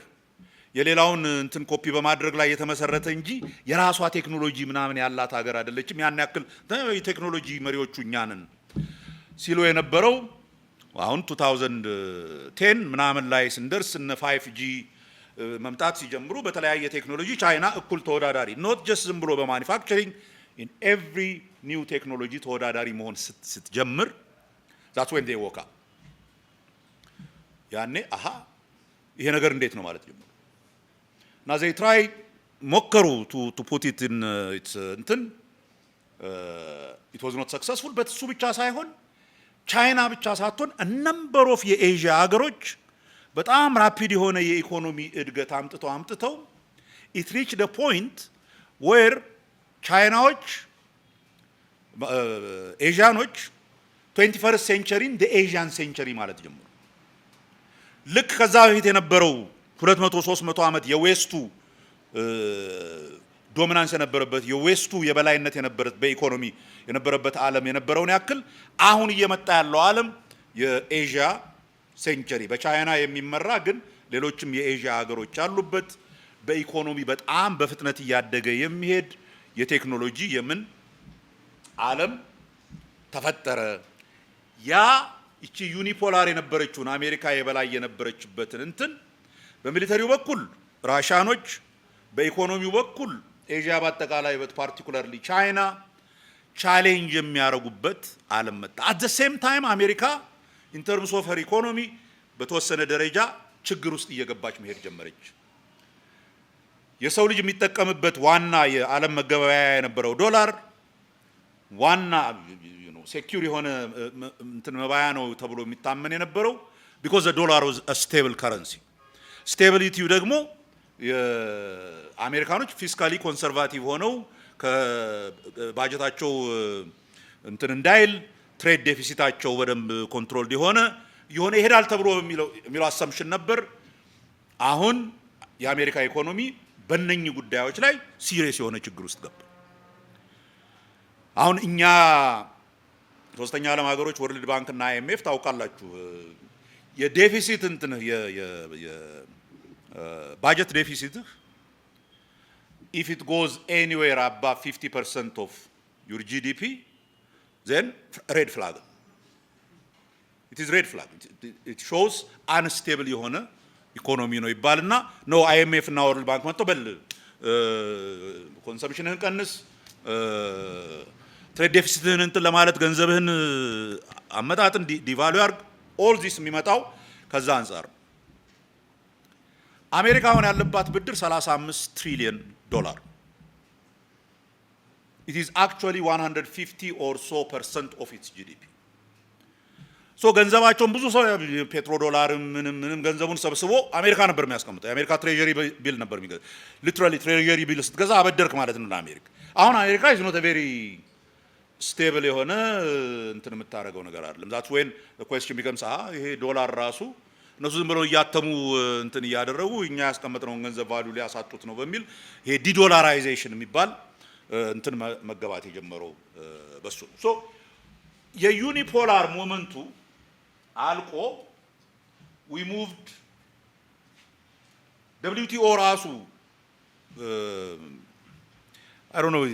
የሌላውን እንትን ኮፒ በማድረግ ላይ የተመሰረተ እንጂ የራሷ ቴክኖሎጂ ምናምን ያላት ሀገር አይደለችም። ያን ያክል የቴክኖሎጂ መሪዎቹ እኛ ነን ሲሉ የነበረው አሁን 2010 ምናምን ላይ ስንደርስ እነ 5G መምጣት ሲጀምሩ በተለያየ ቴክኖሎጂ ቻይና እኩል ተወዳዳሪ፣ not just ዝም ብሎ በ manufacturing፣ in every new technology ተወዳዳሪ መሆን ስትጀምር that's when they woke up። ያኔ አሃ ይሄ ነገር እንዴት ነው ማለት ጀመሩ እና they try ሞከሩ to put it in its እንትን። It was not successful, but እሱ ብቻ ሳይሆን፣ ቻይና ብቻ ሳትሆን number of የኤዥያ ሀገሮች በጣም rapid የሆነ የኢኮኖሚ እድገት አምጥተው አምጥተው it reached the point where ቻይናዎች፣ ኤዥያኖች 21st century ን Asian century ማለት ጀመሩ። ልክ ከዛ በፊት የነበረው 200 300 ዓመት የ West ኡ dominance የነበረበት፣ የ West ኡ የበላይነት የነበረበት፣ በኢኮኖሚ የነበረበት ዓለም የነበረውን ያክል አሁን እየመጣ ያለው ዓለም የኤዥያ century፣ በቻይና የሚመራ ግን ሌሎችም የኤዥያ ሀገሮች ያሉበት፣ በኢኮኖሚ በጣም በፍጥነት እያደገ የሚሄድ የቴክኖሎጂ የምን ዓለም ተፈጠረ። ያ ይቺ unipolar የነበረችውን፣ አሜሪካ የበላይ የነበረችበትን እንትን በ military ው በኩል ራሻኖች፣ በኢኮኖሚው በኩል ኤዥያ በአጠቃላይ but particularly ቻይና challenge የሚያደርጉበት ዓለም መጣ። At the same time አሜሪካ in terms of her economy በተወሰነ ደረጃ ችግር ውስጥ እየገባች መሄድ ጀመረች። የሰው ልጅ የሚጠቀምበት ዋና የዓለም መገበያያ የነበረው ዶላር፣ ዋና secure የሆነ እንትን መባያ ነው ተብሎ የሚታመን የነበረው because dollar was stable currency። Stability ው ደግሞ የአሜሪካኖች fiscally conservative ሆነው ከባጀታቸው እንትን እንዳይል trade deficit ኣቸው በደንብ control የሆነ የሆነ ይሄዳል ተብሎ የሚለው assumption ነበር። አሁን የአሜሪካ ኢኮኖሚ በእነኚህ ጉዳዮች ላይ serious የሆነ ችግር ውስጥ ገባ። አሁን እኛ ሶስተኛ ዓለም ሀገሮች World Bank እና IMF ታውቃላችሁ፣ የ deficit እንትንህ የባጀት deficit ህ if it goes anywhere above 50% of your GDP, then red flag. It is red flag. It shows unstable የሆነ ኢኮኖሚ ነው ይባልና ነው IMF እና World Bank መጥቶ በል consumption ህን ቀንስ፣ trade deficit ህን እንትን ለማለት ገንዘብህን አመጣጥን፣ devalue አርግ፣ all this የሚመጣው ከዛ አንጻር ነው። አሜሪካ አሁን ያለባት ብድር 35 ትሪሊየን ዶላር። It is actually 150 or so percent of its GDP። So ገንዘባቸውን ብዙ ሰው petro dollar ም ምንም ምንም ገንዘቡን ሰብስቦ አሜሪካ ነበር የሚያስቀምጠው። የአሜሪካ treasury bill ነበር የሚገዛ። Literally treasury bill ስትገዛ አበደርክ ማለት ነው ለአሜሪካ። አሁን አሜሪካ is not very stable የሆነ እንትን የምታደርገው ነገር አይደለም። That's when question becomes ይሄ ዶላር ራሱ እነሱ ዝም ብለው እያተሙ እንትን እያደረጉ እኛ ያስቀመጥነውን ገንዘብ value ሊያሳጡት ነው በሚል ይሄ de-dollarization የሚባል እንትን መገባት የጀመረው በሱ ነው። So የ unipolar moment ኡ አልቆ we moved። WTO ራሱ፣ I don't know፣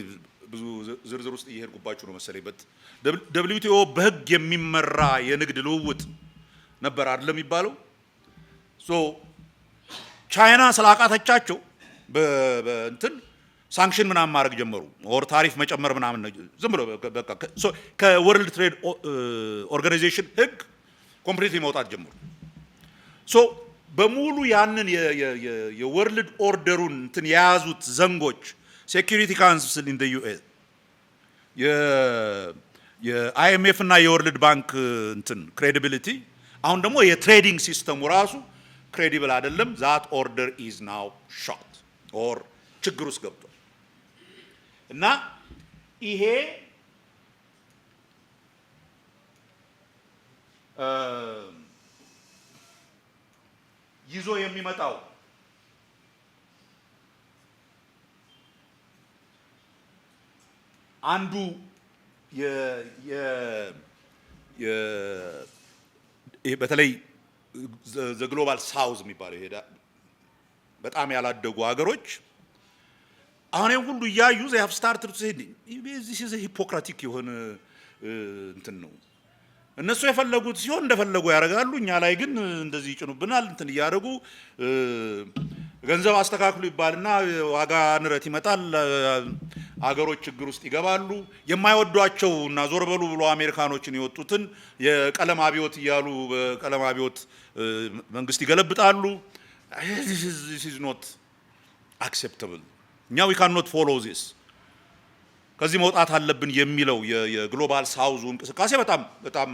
ብዙ ዝርዝር ውስጥ እየሄድኩባችሁ ነው መሰለኝ። But WTO በህግ የሚመራ የንግድ ልውውጥ ነበር አይደለም የሚባለው። So ቻይና ስላቃተቻቸው በእንትን sanction ምናምን ማድረግ ጀመሩ፣ or ታሪፍ መጨመር ምናምን ዝም ብሎ በቃ ከ World Trade Organization ህግ completely መውጣት ጀመሩ። So በሙሉ ያንን የ world order ኡን እንትን የያዙት ዘንጎች፣ Security Council in UN፣ የ IMF እና የ World Bank እንትን credibility፣ አሁን ደግሞ የ trading system ኡ ራሱ credible አይደለም። That order is now shot or ችግር ውስጥ ገብቷል። እና ይሄ ይዞ የሚመጣው አንዱ በተለይ the Global South የሚባለው ይሄ በጣም ያላደጉ ሀገሮች አሁን ይሄን ሁሉ እያዩ they have started to say this is hypocritic የሆነ እንትን ነው። እነሱ የፈለጉት ሲሆን እንደፈለጉ ያደርጋሉ። እኛ ላይ ግን እንደዚህ ይጭኑብናል። እንትን እያደረጉ ገንዘብ አስተካክሉ ይባልና ዋጋ ንረት ይመጣል። አገሮች ችግር ውስጥ ይገባሉ። የማይወዷቸው እና ዞር በሉ ብሎ አሜሪካኖችን የወጡትን የቀለም አብዮት እያሉ በቀለም አብዮት መንግስት ይገለብጣሉ። This is not acceptable። እኛ ዊ ካን ኖት ፎሎ ዚስ፣ ከዚህ መውጣት አለብን የሚለው የ Global South ኡ እንቅስቃሴ በጣም በጣም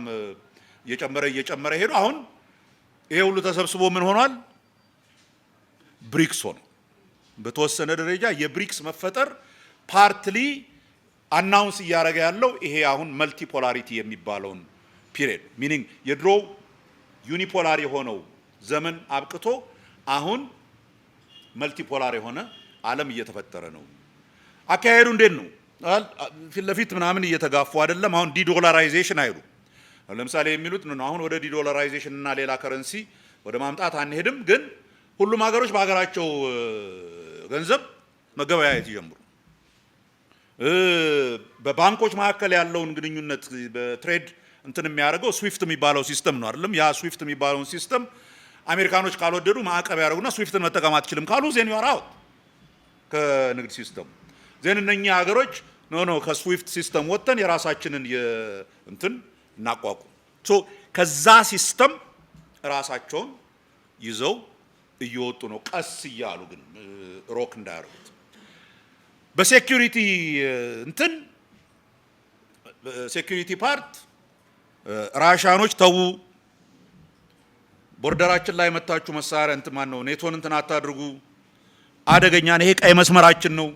እየጨመረ እየጨመረ ሄዶ አሁን ይሄ ሁሉ ተሰብስቦ ምን ሆኗል? ብሪክስ ሆነ። በተወሰነ ደረጃ የብሪክስ መፈጠር partly announce እያደረገ ያለው ይሄ አሁን multipolarity የሚባለውን Period. Meaning የድሮው unipolar የሆነው ዘመን አብቅቶ አሁን multipolar የሆነ ዓለም እየተፈጠረ ነው። አካሄዱ እንዴት ነው? ፊት ለፊት ምናምን እየተጋፉ አይደለም። አሁን de-dollarization አይሉ ለምሳሌ የሚሉት ነው። አሁን ወደ de-dollarization እና ሌላ currency ወደ ማምጣት አንሄድም፣ ግን ሁሉም ሀገሮች በሀገራቸው ገንዘብ መገበያየት ይጀምሩ። በባንኮች መካከል ያለውን ግንኙነት በ trade እንትን የሚያደርገው SWIFT የሚባለው system ነው አይደለም? ያ SWIFT የሚባለውን system አሜሪካኖች ካልወደዱ ማዕቀብ ያደርጉና SWIFT ን መጠቀም አትችልም ካሉ then you are out ከንግድ system ኡ። Then እነኚህ ሀገሮች no, ከ SWIFT system ወጥተን የራሳችንን እንትን እናቋቁም። So ከዛ system ራሳቸውን ይዘው እየወጡ ነው፣ ቀስ እያሉ ግን rock እንዳያደርጉት። በ security እንትን security part ራሻኖች ተዉ፣ border ኣችን ላይ መታችሁ መሳሪያ እንትን ማን ነው ኔቶን እንትን አታድርጉ፣ አደገኛ ነው፣ ይሄ ቀይ መስመራችን ነው፣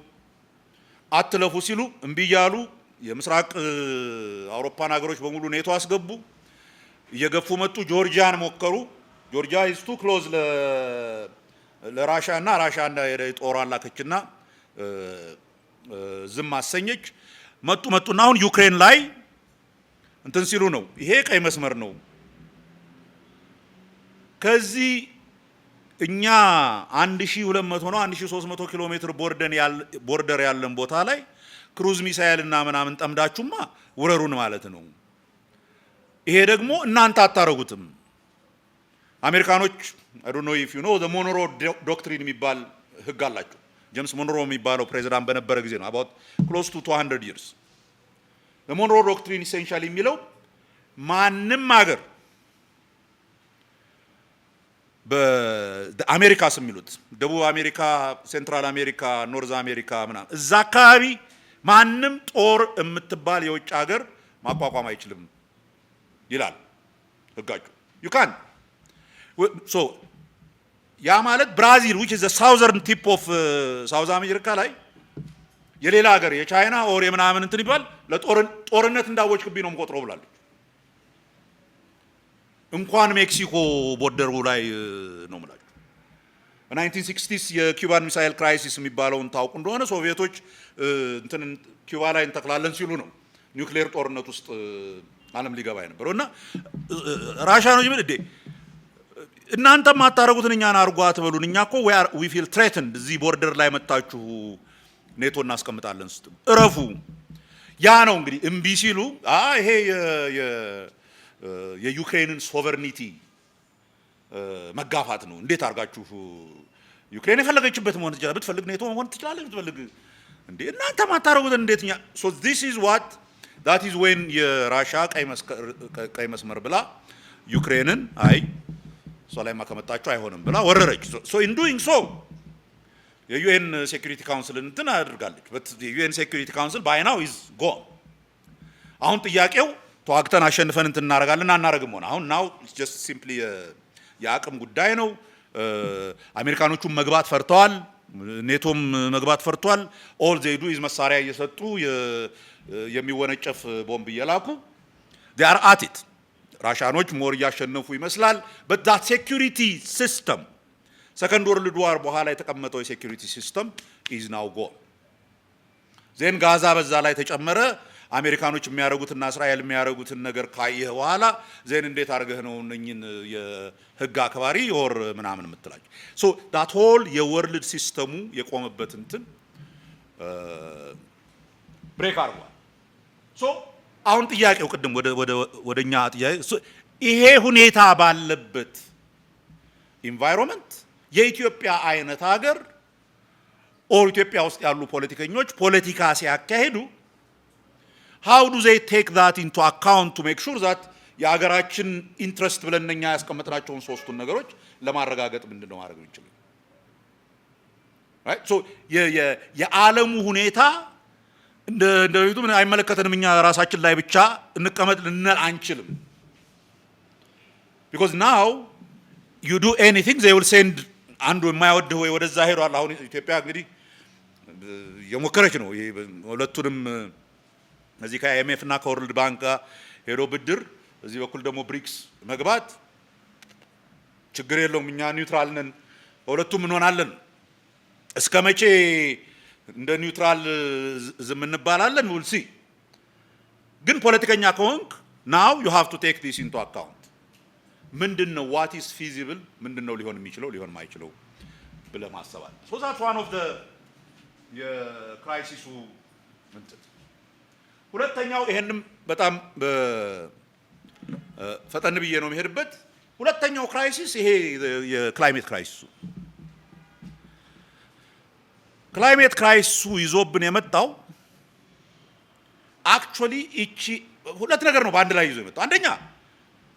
አትለፉ ሲሉ እምቢ እያሉ የምስራቅ አውሮፓን ሀገሮች በሙሉ ኔቶ አስገቡ። እየገፉ መጡ። ጆርጂያን ሞከሩ። ጆርጂያ is too close ለራሻ እና ራሻ ጦሯን ላከችና ዝም አሰኘች። መጡ መጡና አሁን ዩክሬን ላይ እንትን ሲሉ ነው፣ ይሄ ቀይ መስመር ነው። ከዚህ እኛ 1200 ነው 1300 ኪሎ ሜትር border ያለን ቦታ ላይ cruise missile እና ምናምን ጠምዳችሁማ ውረሩን ማለት ነው። ይሄ ደግሞ እናንተ አታረጉትም። አሜሪካኖች፣ I don't know if you know, the Monroe Doctrine የሚባል ህግ አላቸው። ጄምስ ሞንሮ የሚባለው ፕሬዚዳንት በነበረ ጊዜ ነው፣ about close to 200 years። Monroe Doctrine essentially የሚለው ማንም ሀገር በአሜሪካስ የሚሉት ደቡብ አሜሪካ፣ Central አሜሪካ፣ North አሜሪካ ምናምን እዛ አካባቢ ማንም ጦር የምትባል የውጭ ሀገር ማቋቋም አይችልም ይላል ህጋቸው። You can so ያ ማለት ብራዚል which is the southern tip of South America ላይ የሌላ ሀገር የቻይና or የምናምን እንትን ይባል ለጦርነት እንዳወጅክብኝ ነው የምቆጥረው ብላለች። እንኳን ሜክሲኮ border ኡ ላይ ነው የምላችሁ። በ1960s የ Cuban Missile Crisis የሚባለውን ታውቁ እንደሆነ ሶቪየቶች እንትን ኪዩባ ላይ እንተክላለን ሲሉ ነው ኒውክሌር ጦርነት ውስጥ ዓለም ሊገባ የነበረው። እና ራሻኖች ምን እንዴ እናንተ የማታረጉትን እኛን አድርጉ አትበሉን። እኛ እኮ we feel threatened እዚህ border ላይ መታችሁ ኔቶ እናስቀምጣለን ስትሉ እረፉ። ያ ነው እንግዲህ እምቢ ሲሉ ይሄ የዩክሬንን sovereignty መጋፋት ነው። እንዴት አድርጋችሁ ዩክሬን የፈለገችበት መሆን ትችላለች፣ ብትፈልግ ኔቶ መሆን ትችላለች፣ ብትፈልግ እንዴ እናንተ ማታረጉትን እንዴት እኛ። So this is what that is when የራሻ ቀይ መስመር ብላ ዩክሬንን አይ እሷ ላይማ ከመጣችሁ አይሆንም ብላ ወረረች። So in doing so የ UN Security Council እንትን አድርጋለች። But የ UN Security Council by now is gone። አሁን ጥያቄው ተዋግተን አሸንፈን እንትን እናደርጋለን አናደርግም ሆነ። አሁን now just simply የአቅም ጉዳይ ነው። አሜሪካኖቹም መግባት ፈርተዋል። ኔቶም መግባት ፈርቷል። All they do is መሳሪያ እየሰጡ፣ የሚወነጨፍ ቦምብ እየላኩ they are at it። ራሻኖች more እያሸነፉ ይመስላል። But that security system Second World War በኋላ የተቀመጠው የ security system is now gone። Then ጋዛ በዛ ላይ ተጨመረ። አሜሪካኖች የሚያደርጉትና እስራኤል የሚያደርጉትን ነገር ካየህ በኋላ then እንዴት አድርገህ ነው እነኝን የህግ አክባሪ or ምናምን የምትላቸው? So that whole የ world system ኡ የቆመበት እንትን break አድርጓል። So አሁን ጥያቄው ቅድም ወደ እኛ ጥያቄ፣ ይሄ ሁኔታ ባለበት environment የኢትዮጵያ አይነት ሀገር or ኢትዮጵያ ውስጥ ያሉ ፖለቲከኞች ፖለቲካ ሲያካሂዱ how do they take that into account to make sure that የሀገራችን interest ብለን እኛ ያስቀመጥናቸውን ሶስቱን ነገሮች ለማረጋገጥ ምንድን ነው ማድረግ የሚችሉ? So የዓለሙ ሁኔታ እንደ በፊቱ ምን አይመለከተንም፣ እኛ ራሳችን ላይ ብቻ እንቀመጥ ልንል አንችልም። Because now you do anything, they will send አንዱ የማይወድህ ወይ ወደዛ ሄዷል። አሁን ኢትዮጵያ እንግዲህ የሞከረች ነው ሁለቱንም እዚህ ከ IMF እና ከ World Bank ጋር ሄዶ ብድር በዚህ በኩል ደግሞ ብሪክስ መግባት ችግር የለውም፣ እኛ neutral ነን፣ በሁለቱም እንሆናለን። እስከ መቼ እንደ neutral ዝም እንባላለን? We'll see። ግን ፖለቲከኛ ከሆንክ now you have to take this into account። ምንድን ነው what is feasible፣ ምንድን ነው ሊሆን የሚችለው፣ ሊሆን የማይችለው ብለህ ማሰብ አለ። So that's one of the የ crisis ኡ እንትን። ሁለተኛው፣ ይሄንም በጣም ፈጠን ብዬ ነው የምሄድበት። ሁለተኛው crisis ይሄ የ climate crisis ኡ፣ climate crisis ኡ ይዞብን የመጣው actually እቺ ሁለት ነገር ነው በአንድ ላይ ይዞ የመጣው። አንደኛ፣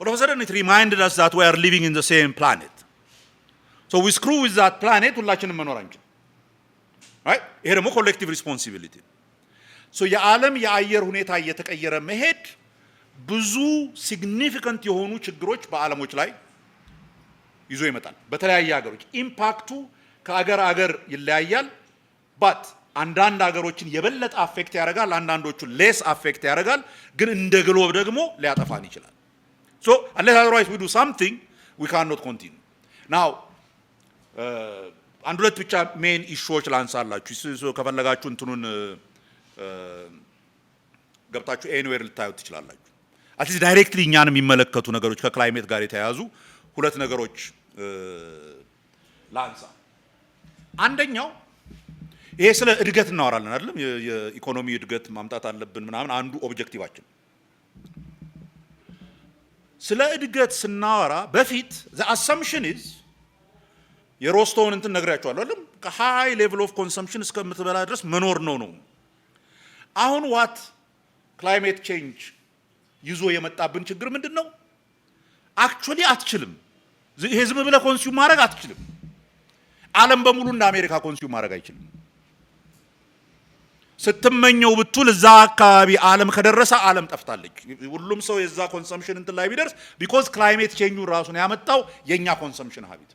all of a sudden it reminded us that we are living in the same planet. So we screw with that planet፣ ሁላችንም መኖር አንችልም። Right? ይሄ ደግሞ collective responsibility። So የዓለም የአየር ሁኔታ እየተቀየረ መሄድ ብዙ significant የሆኑ ችግሮች በዓለሞች ላይ ይዞ ይመጣል። በተለያየ ሀገሮች impact ኡ ከአገር አገር ይለያያል። But አንዳንድ ሀገሮችን የበለጠ affect ያደርጋል፣ አንዳንዶቹን less affect ያደርጋል። ግን እንደ globe ደግሞ ሊያጠፋን ይችላል። ሶ አንሌስ አዘርዋይዝ ዊ ዱ ሳምቲንግ ዊ ካን ኖት ኮንቲኒው ናው። አንድ ሁለት ብቻ main issue ዎች ላንሳላችሁ። ከፈለጋችሁ እንትኑን ገብታችሁ anywhere ልታዩት ትችላላችሁ። At least directly እኛን የሚመለከቱ ነገሮች፣ ከ climate ጋር የተያያዙ ሁለት ነገሮች ላንሳ። አንደኛው ይሄ ስለ እድገት እናወራለን አይደለም? የኢኮኖሚ እድገት ማምጣት አለብን ምናምን አንዱ objective ኣችን። ስለ እድገት ስናወራ በፊት the assumption is የሮስቶውን እንትን ነግሬያቸዋለሁ አይደለም? ከ high level of consumption እስከምትበላ ድረስ መኖር ነው። አሁን what climate change ይዞ የመጣብን ችግር ምንድን ነው? Actually አትችልም። ይሄ ዝም ብለህ consume ማድረግ አትችልም። ዓለም በሙሉ እንደ አሜሪካ consume ማድረግ አይችልም። ስትመኘው ብትውል እዛ አካባቢ ዓለም ከደረሰ ዓለም ጠፍታለች። ሁሉም ሰው የዛ consumption እንትን ላይ ቢደርስ፣ because climate change ኡ ራሱን ያመጣው የእኛ consumption habit፣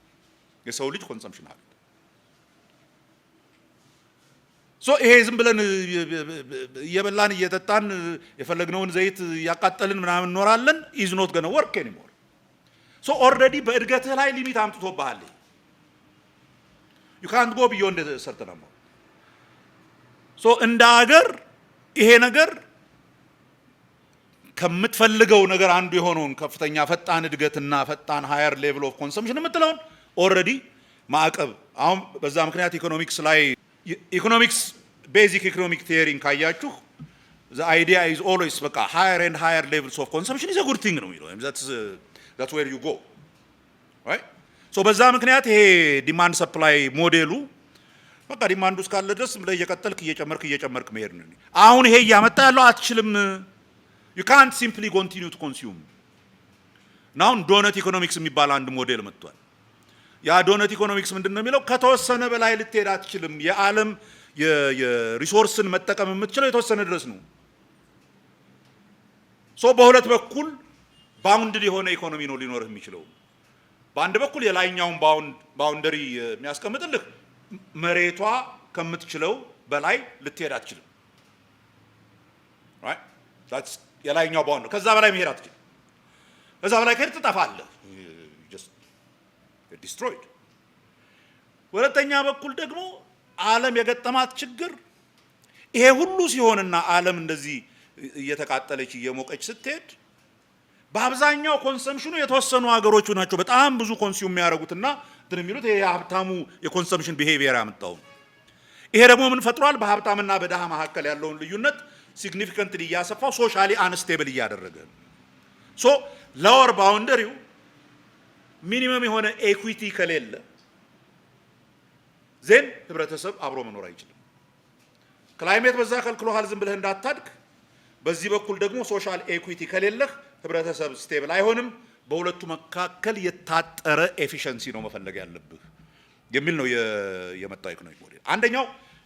የሰው ልጅ consumption habit። So ይሄ ዝም ብለን እየበላን እየጠጣን የፈለግነውን ዘይት እያቃጠልን ምናምን እንኖራለን is not gonna work anymore። So already በእድገትህ ላይ limit አምጥቶብሃል። ዩ ካንት ጎ ቢዮንድ ሰርተን አማውንት። ሶ እንደ አገር ይሄ ነገር ከምትፈልገው ነገር አንዱ የሆነውን ከፍተኛ ፈጣን እድገትና ፈጣን higher level of consumption የምትለውን already ማዕቀብ። አሁን በዛ ምክንያት ኢኮኖሚክስ ላይ፣ economics basic economic theory ን ካያችሁ the idea is always በቃ higher and higher levels of consumption is a good thing ነው የሚለው። That's where you go, right? So በዛ ምክንያት ይሄ demand supply model ኡ በቃ demand ኡ እስካለ ድረስ ብለህ እየቀጠልክ እየጨመርክ እየጨመርክ መሄድ ነው። አሁን ይሄ እያመጣ ያለው አትችልም። ዩ ካንት ሲምፕሊ ኮንቲኒው ቱ ኮንሱም። አሁን donut economics የሚባል አንድ ሞዴል መጥቷል። ያ donut economics ምንድን ነው የሚለው? ከተወሰነ በላይ ልትሄድ አትችልም። የዓለም የ resource ን መጠቀም የምትችለው የተወሰነ ድረስ ነው። So በሁለት በኩል bounded የሆነ ኢኮኖሚ ነው ሊኖርህ የሚችለው። በአንድ በኩል የላይኛውን boundary የሚያስቀምጥልህ መሬቷ ከምትችለው በላይ ልትሄድ አትችልም። Right? That's የላይኛው bound ነው። ከዛ በላይ መሄድ አትችልም። ከዛ በላይ ከሄድክ ትጠፋለህ። Just destroyed። ሁለተኛ በኩል ደግሞ ዓለም የገጠማት ችግር ይሄ ሁሉ ሲሆንና ዓለም እንደዚህ እየተቃጠለች እየሞቀች ስትሄድ በአብዛኛው consumption ኑ የተወሰኑ ሀገሮቹ ናቸው በጣም ብዙ consume የሚያደርጉትና እንትን የሚሉት። ይሄ የሀብታሙ የ consumption behavior ያመጣው። ይሄ ደግሞ ምን ፈጥሯል? በሀብታምና በድሃ መካከል ያለውን ልዩነት significantly እያሰፋው socially unstable እያደረገ። So lower boundary ው minimum የሆነ equity ከሌለ then ህብረተሰብ አብሮ መኖር አይችልም። Climate በዛ ከልክሎሃል ዝም ብለህ እንዳታድግ፣ በዚህ በኩል ደግሞ social equity ከሌለህ ህብረተሰብ stable አይሆንም። በሁለቱ መካከል የታጠረ efficiency ነው መፈለግ ያለብህ የሚል ነው የመጣው economic model። አንደኛው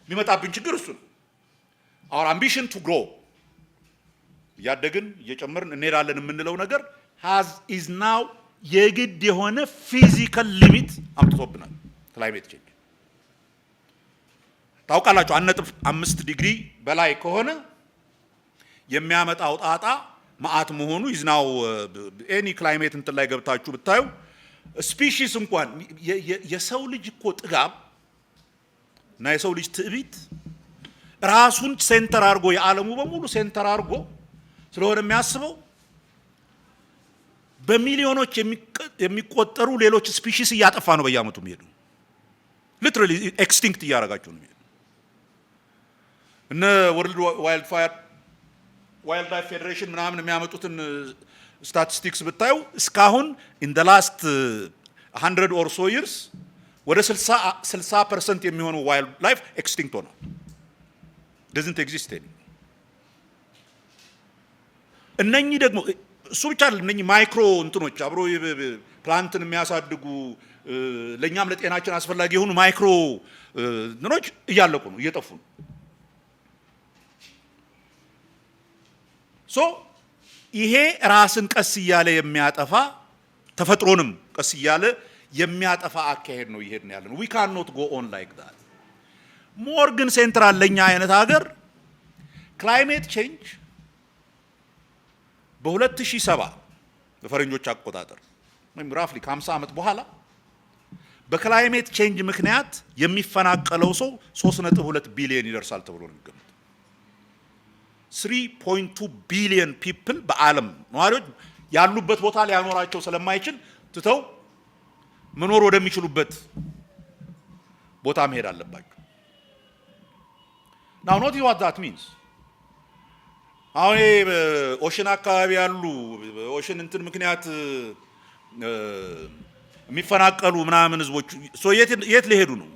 የሚመጣብን ችግር እሱ ነው። Our ambition to grow፣ እያደግን እየጨመርን እንሄዳለን የምንለው ነገር has is now የግድ የሆነ physical limit አምጥቶብናል። Climate change ታውቃላችሁ፣ 1.5 ዲግሪ በላይ ከሆነ የሚያመጣው ጣጣ መዓት መሆኑ is now any climate እንትን ላይ ገብታችሁ ብታዩ species እንኳን የሰው ልጅ እኮ ጥጋብ እና የሰው ልጅ ትዕቢት ራሱን center አድርጎ፣ የዓለሙ በሙሉ center አድርጎ ስለሆነ የሚያስበው፣ በሚሊዮኖች የሚቆጠሩ ሌሎች species እያጠፋ ነው በየዓመቱ የሚሄዱ፣ literally extinct እያደረጋቸው ነው የሚሄዱ። እነ World Wildlife Federation ምናምን የሚያመጡትን ስታቲስቲክስ ብታዩ እስካሁን in the last 100 or so years ወደ 60% የሚሆኑ wildlife extinct ሆኗል። Doesn't exist። እነኚህ ደግሞ እሱ ብቻ አይደለም። እነኚህ micro እንትኖች፣ አብሮ plant ን የሚያሳድጉ፣ ለእኛም ለጤናችን አስፈላጊ የሆኑ micro እንትኖች እያለቁ ነው፣ እየጠፉ ነው። So ይሄ ራስን ቀስ እያለ የሚያጠፋ፣ ተፈጥሮንም ቀስ እያለ የሚያጠፋ አካሄድ ነው እየሄድን ያለ ነው። ዊ ካን ኖት ጎ ኦን ላይክ ዳት። ሞር ግን central ለኛ አይነት ሀገር climate change በ2070 በፈረንጆች አቆጣጠር ወይም roughly ከ50 ዓመት በኋላ በ climate change ምክንያት የሚፈናቀለው ሰው 3.2 ቢሊዮን ይደርሳል ተብሎ ነው የሚገመተው። 3.2 billion people በዓለም ነዋሪዎች ያሉበት ቦታ ሊያኖራቸው ስለማይችል ትተው መኖር ወደሚችሉበት ቦታ መሄድ አለባቸው። Now notice what that means። አሁን ይሄ ocean አካባቢ ያሉ ocean እንትን ምክንያት የሚፈናቀሉ ምናምን ህዝቦች የት ሊሄዱ ነው?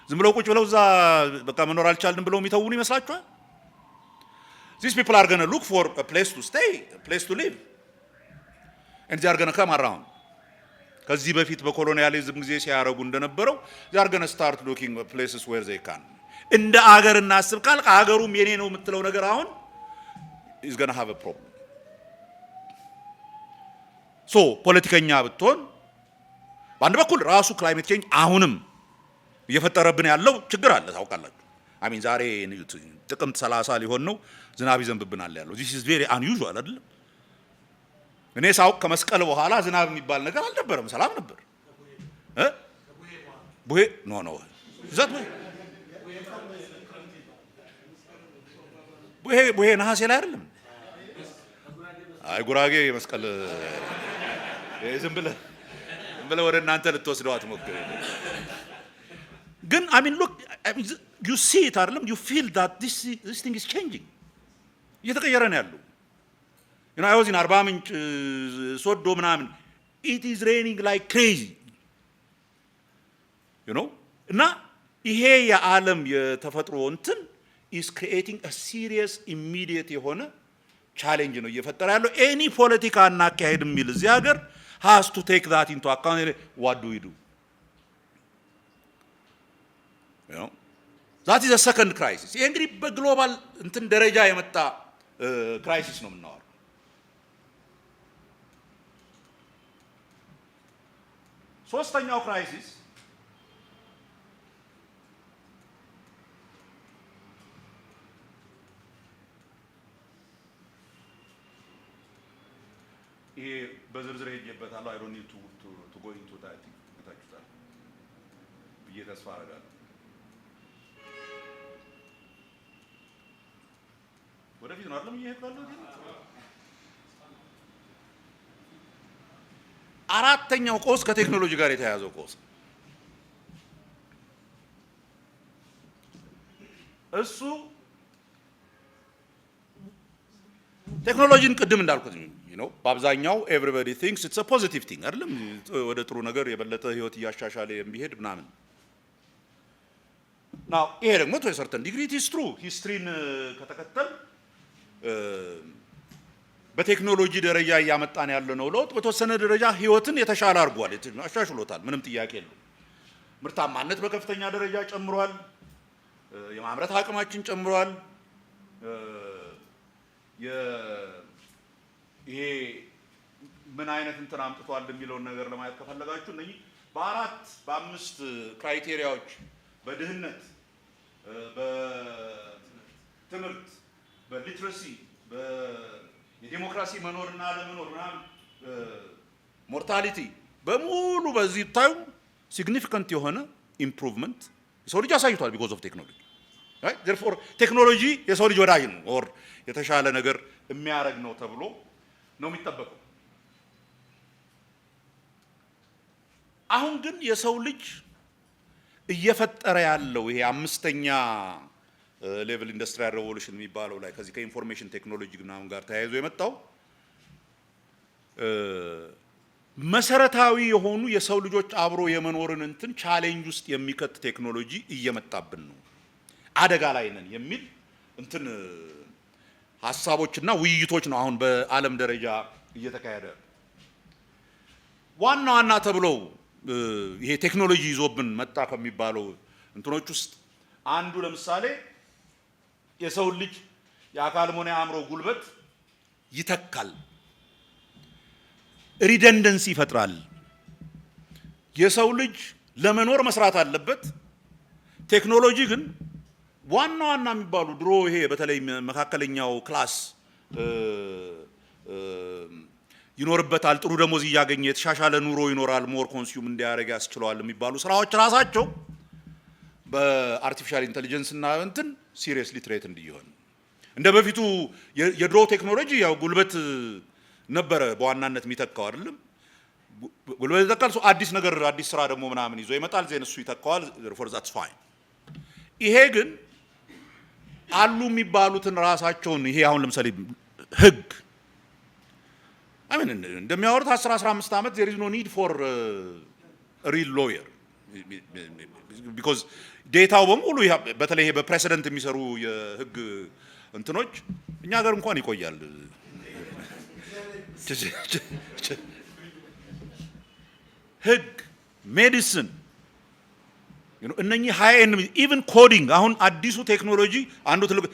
ዝም ብለው ቁጭ ብለው እዛ በቃ መኖር አልቻልንም ብለው የሚተዉን ይመስላችኋል? These people are gonna look for a place to stay, a place to live, and they are gonna come around። ከዚህ በፊት በ colonialism ጊዜ ሲያደርጉ እንደነበረው they are gonna start looking places where they can። እንደ አገር እናስብ ካልክ አገሩም የኔ ነው የምትለው ነገር አሁን is gonna have a problem። So ፖለቲከኛ ብትሆን በአንድ በኩል ራሱ climate change አሁንም እየፈጠረብን ያለው ችግር አለ፣ ታውቃላችሁ። I mean ዛሬ ጥቅምት 30 ሊሆን ነው፣ ዝናብ ይዘንብብናል ያለው። This is very unusual አይደለም? እኔ ሳውቅ ከመስቀል በኋላ ዝናብ የሚባል ነገር አልነበረም፣ ሰላም ነበር። ቡሄ፣ no, that ቡሄ፣ ቡሄ ነሐሴ ላይ አይደለም። አይ ጉራጌ መስቀል ዝም ብለህ ወደ እናንተ ልትወስደው አትሞክር። ግን I mean, look, you see it አይደለም? You feel that this thing is changing፣ እየተቀየረ ነው ያለው። I was in አርባ ምንጭ፣ ሶዶ ምናምን፣ it is raining like crazy። እና ይሄ የዓለም የተፈጥሮ እንትን is creating serious immediate የሆነ challenge ነው እየፈጠረ ያለው። Any ፖለቲካ እናካሄድ የሚል እዚህ ሀገር has to take that into account። What do we do? That is second crisis። ይሄ እንግዲህ በ global እንትን ደረጃ የመጣ crisis ነው የምናወራው። ሶስተኛው crisis ይሄ በዝርዝር ሄጄበታለሁ። I don't need to go into that፣ ታችሁታል ብዬ ተስፋ አደርጋለሁ። ወደፊት ነው አይደለም እየሄድኩ ያለሁት? አራተኛው ቀውስ ከቴክኖሎጂ ጋር የተያያዘው ቀውስ፣ እሱ ቴክኖሎጂን ቅድም እንዳልኩት ነው። በአብዛኛው everybody thinks it's a positive thing አይደለም፣ ወደ ጥሩ ነገር የበለጠ ህይወት እያሻሻለ የሚሄድ ምናምን። Now ይሄ ደግሞ to certain degree it is true። History ን ከተከተል በቴክኖሎጂ ደረጃ እያመጣን ያለነው ለውጥ በተወሰነ ደረጃ ህይወትን የተሻለ አድርጓል፣ አሻሽሎታል። ምንም ጥያቄ የለውም። ምርታማነት በከፍተኛ ደረጃ ጨምሯል። የማምረት አቅማችን ጨምሯል። ይሄ ምን አይነት እንትን አምጥቷል የሚለውን ነገር ለማየት ከፈለጋችሁ እነኚህ በአራት በአምስት criteria ዎች፣ በድህነት፣ በትምህርት፣ በ literacy፣ የዴሞክራሲ መኖርና አለመኖር ምናምን፣ mortality በሙሉ በዚህ ታዩ significant የሆነ improvement የሰው ልጅ አሳይቷል because of technology። Therefore ቴክኖሎጂ የሰው ልጅ ወዳጅ ነው or የተሻለ ነገር የሚያደርግ ነው ተብሎ ነው የሚጠበቀው። አሁን ግን የሰው ልጅ እየፈጠረ ያለው ይሄ አምስተኛ level industrial revolution የሚባለው ላይ ከዚህ ከ information technology ምናምን ጋር ተያይዞ የመጣው መሰረታዊ የሆኑ የሰው ልጆች አብሮ የመኖርን እንትን challenge ውስጥ የሚከት ቴክኖሎጂ እየመጣብን ነው፣ አደጋ ላይ ነን የሚል እንትን ሀሳቦችና ውይይቶች ነው አሁን በዓለም ደረጃ እየተካሄደ። ዋና ዋና ተብለው ይሄ ቴክኖሎጂ ይዞብን መጣ ከሚባለው እንትኖች ውስጥ አንዱ ለምሳሌ የሰው ልጅ የአካልም ሆነ የአእምሮ ጉልበት ይተካል፣ redundancy ይፈጥራል። የሰው ልጅ ለመኖር መስራት አለበት። ቴክኖሎጂ ግን ዋና ዋና የሚባሉ ድሮ ይሄ በተለይ መካከለኛው class ይኖርበታል፣ ጥሩ ደሞዝ እያገኘ የተሻሻለ ኑሮ ይኖራል፣ more consume እንዲያደርግ ያስችለዋል የሚባሉ ስራዎች ራሳቸው በ artificial intelligence እና እንትን seriously threat እንዲሆን። እንደ በፊቱ የድሮ ቴክኖሎጂ ያው ጉልበት ነበረ በዋናነት የሚተካው አይደለም። ጉልበት ይተካል። አዲስ ነገር አዲስ ስራ ደግሞ ምናምን ይዞ ይመጣል። Then እሱ ይተካዋል። Therefore that's fine። ይሄ ግን አሉ የሚባሉትን ራሳቸውን ይሄ አሁን ለምሳሌ ህግ፣ I mean፣ እንደሚያወሩት 10 15 ዓመት there is no need for real lawyer because data ው በሙሉ፣ በተለይ ይሄ በ precedent የሚሰሩ የህግ እንትኖች እኛ ሀገር እንኳን ይቆያል። ህግ፣ medicine፣ እነኚህ high end፣ even coding፣ አሁን አዲሱ ቴክኖሎጂ አንዱ ትልቅ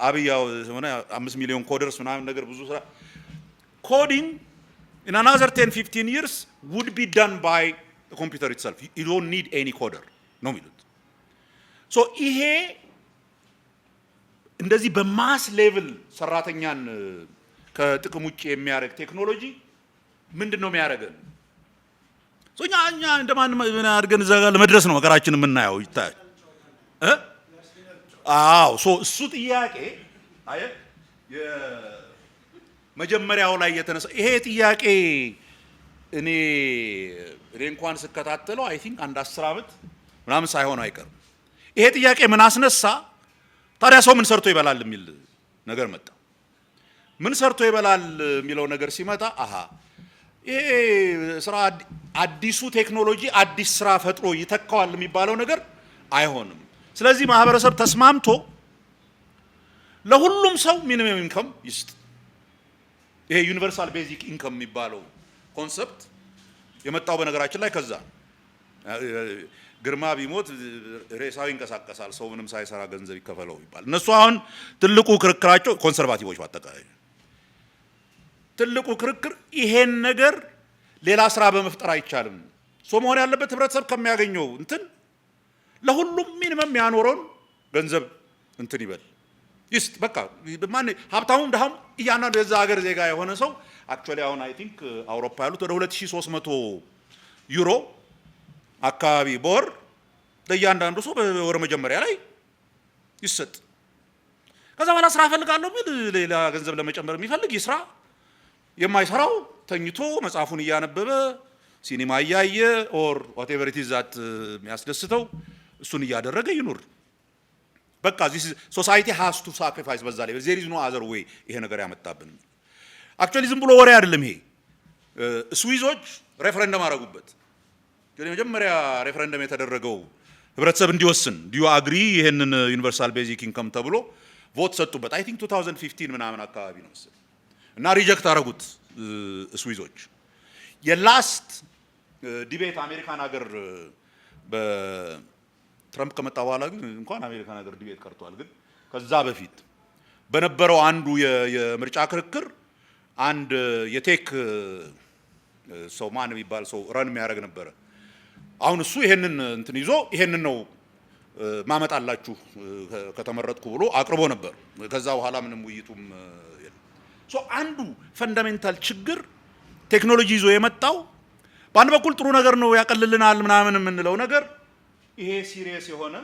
አብይ ሆነ 5 ሚሊዮን coders ምናምን ነገር ብዙ ስራ፣ coding in another 10 15 years would be done by the computer itself. You don't need any coder ነው የሚሉት። So ይሄ እንደዚህ በ mass level ሰራተኛን ከጥቅም ውጭ የሚያደርግ ቴክኖሎጂ ምንድን ነው የሚያደርገን? እኛ እንደማን አድርገን እዛ ጋር ለመድረስ ነው መከራችን የምናየው ይታያል እ። አዎ፣ so እሱ ጥያቄ አየህ መጀመሪያው ላይ የተነሳ ይሄ ጥያቄ እኔ እንኳን ስከታተለው I think አንድ 10 ዓመት ምናምን ሳይሆን አይቀርም። ይሄ ጥያቄ ምን አስነሳ? ታዲያ ሰው ምን ሰርቶ ይበላል የሚል ነገር መጣ። ምን ሰርቶ ይበላል የሚለው ነገር ሲመጣ አሃ ይሄ ስራ አዲሱ ቴክኖሎጂ አዲስ ስራ ፈጥሮ ይተካዋል የሚባለው ነገር አይሆንም። ስለዚህ ማህበረሰብ ተስማምቶ ለሁሉም ሰው minimum income ይስጥ። ይሄ universal basic income የሚባለው concept የመጣው በነገራችን ላይ ከዛ ነው። ግርማ ቢሞት ሬሳው ይንቀሳቀሳል፣ ሰው ምንም ሳይሰራ ገንዘብ ይከፈለው ይባል። እነሱ አሁን ትልቁ ክርክራቸው፣ conservative ኦች በአጠቃላይ ትልቁ ክርክር ይሄን ነገር ሌላ ስራ በመፍጠር አይቻልም። So መሆን ያለበት ህብረተሰብ ከሚያገኘው እንትን ለሁሉም minimum ያኖረውን ገንዘብ እንትን ይበል ይስጥ። በቃ ማን ሀብታሙም ድሃም እያንዳንዱ የዛ ሀገር ዜጋ የሆነ ሰው፣ actually አሁን I think አውሮፓ ያሉት ወደ 2300 ዩሮ አካባቢ በወር ለእያንዳንዱ ሰው በወር መጀመሪያ ላይ ይሰጥ። ከዛ በኋላ ስራ እፈልጋለሁ የሚል ሌላ ገንዘብ ለመጨመር የሚፈልግ ይስራ። የማይሰራው ተኝቶ መጽሐፉን እያነበበ፣ ሲኒማ እያየ or whatever it is that የሚያስደስተው እሱን እያደረገ ይኑር። በቃ this society has to sacrifice። በዛ ላይ there is no other way ይሄ ነገር ያመጣብን። Actually ዝም ብሎ ወሬ አይደለም ይሄ። ስዊዞች ሬፈረንደም አደረጉበት። የመጀመሪያ ሬፈረንደም የተደረገው ህብረተሰብ እንዲወስን do you agree ይሄንን universal basic income ተብሎ vote ሰጡበት። I think 2015 ምናምን አካባቢ ነው መሰለኝ እና reject አደረጉት ስዊዞች። የ last debate አሜሪካን ሀገር በትረምፕ ከመጣ በኋላ ግን እንኳን አሜሪካን ሀገር debate ቀርቷል። ግን ከዛ በፊት በነበረው አንዱ የምርጫ ክርክር አንድ የ tech ሰው ማን የሚባል ሰው run የሚያደርግ ነበረ። አሁን እሱ ይሄንን እንትን ይዞ ይሄንን ነው ማመጣላችሁ ከተመረጥኩ ብሎ አቅርቦ ነበር። ከዛ በኋላ ምንም ውይይቱም የለም። So አንዱ fundamental ችግር ቴክኖሎጂ ይዞ የመጣው በአንድ በኩል ጥሩ ነገር ነው፣ ያቀልልናል ምናምን የምንለው ነገር፣ ይሄ serious የሆነ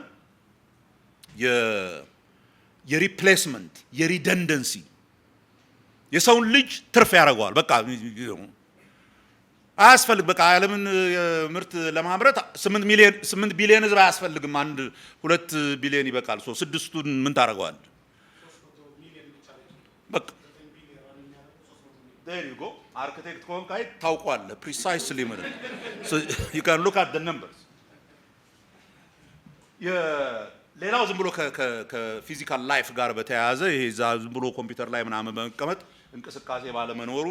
የ replacement፣ የ redundancy፣ የሰውን ልጅ ትርፍ ያደርገዋል። በቃ አያስፈልግ፣ በቃ የዓለምን ምርት ለማምረት 8 ሚሊዮን፣ 8 ቢሊዮን ህዝብ አያስፈልግም። 1 2 ቢሊዮን ይበቃል። So ስድስቱን ምን ታደርገዋል? በቃ there you go። አርክቴክት ከሆንክ አይ ታውቋለህ precisely ምን you can look at the numbers። ሌላው ዝም ብሎ ከ physical life ጋር በተያያዘ ይሄ እዛ ዝም ብሎ ኮምፒውተር ላይ ምናምን በመቀመጥ እንቅስቃሴ ባለመኖሩ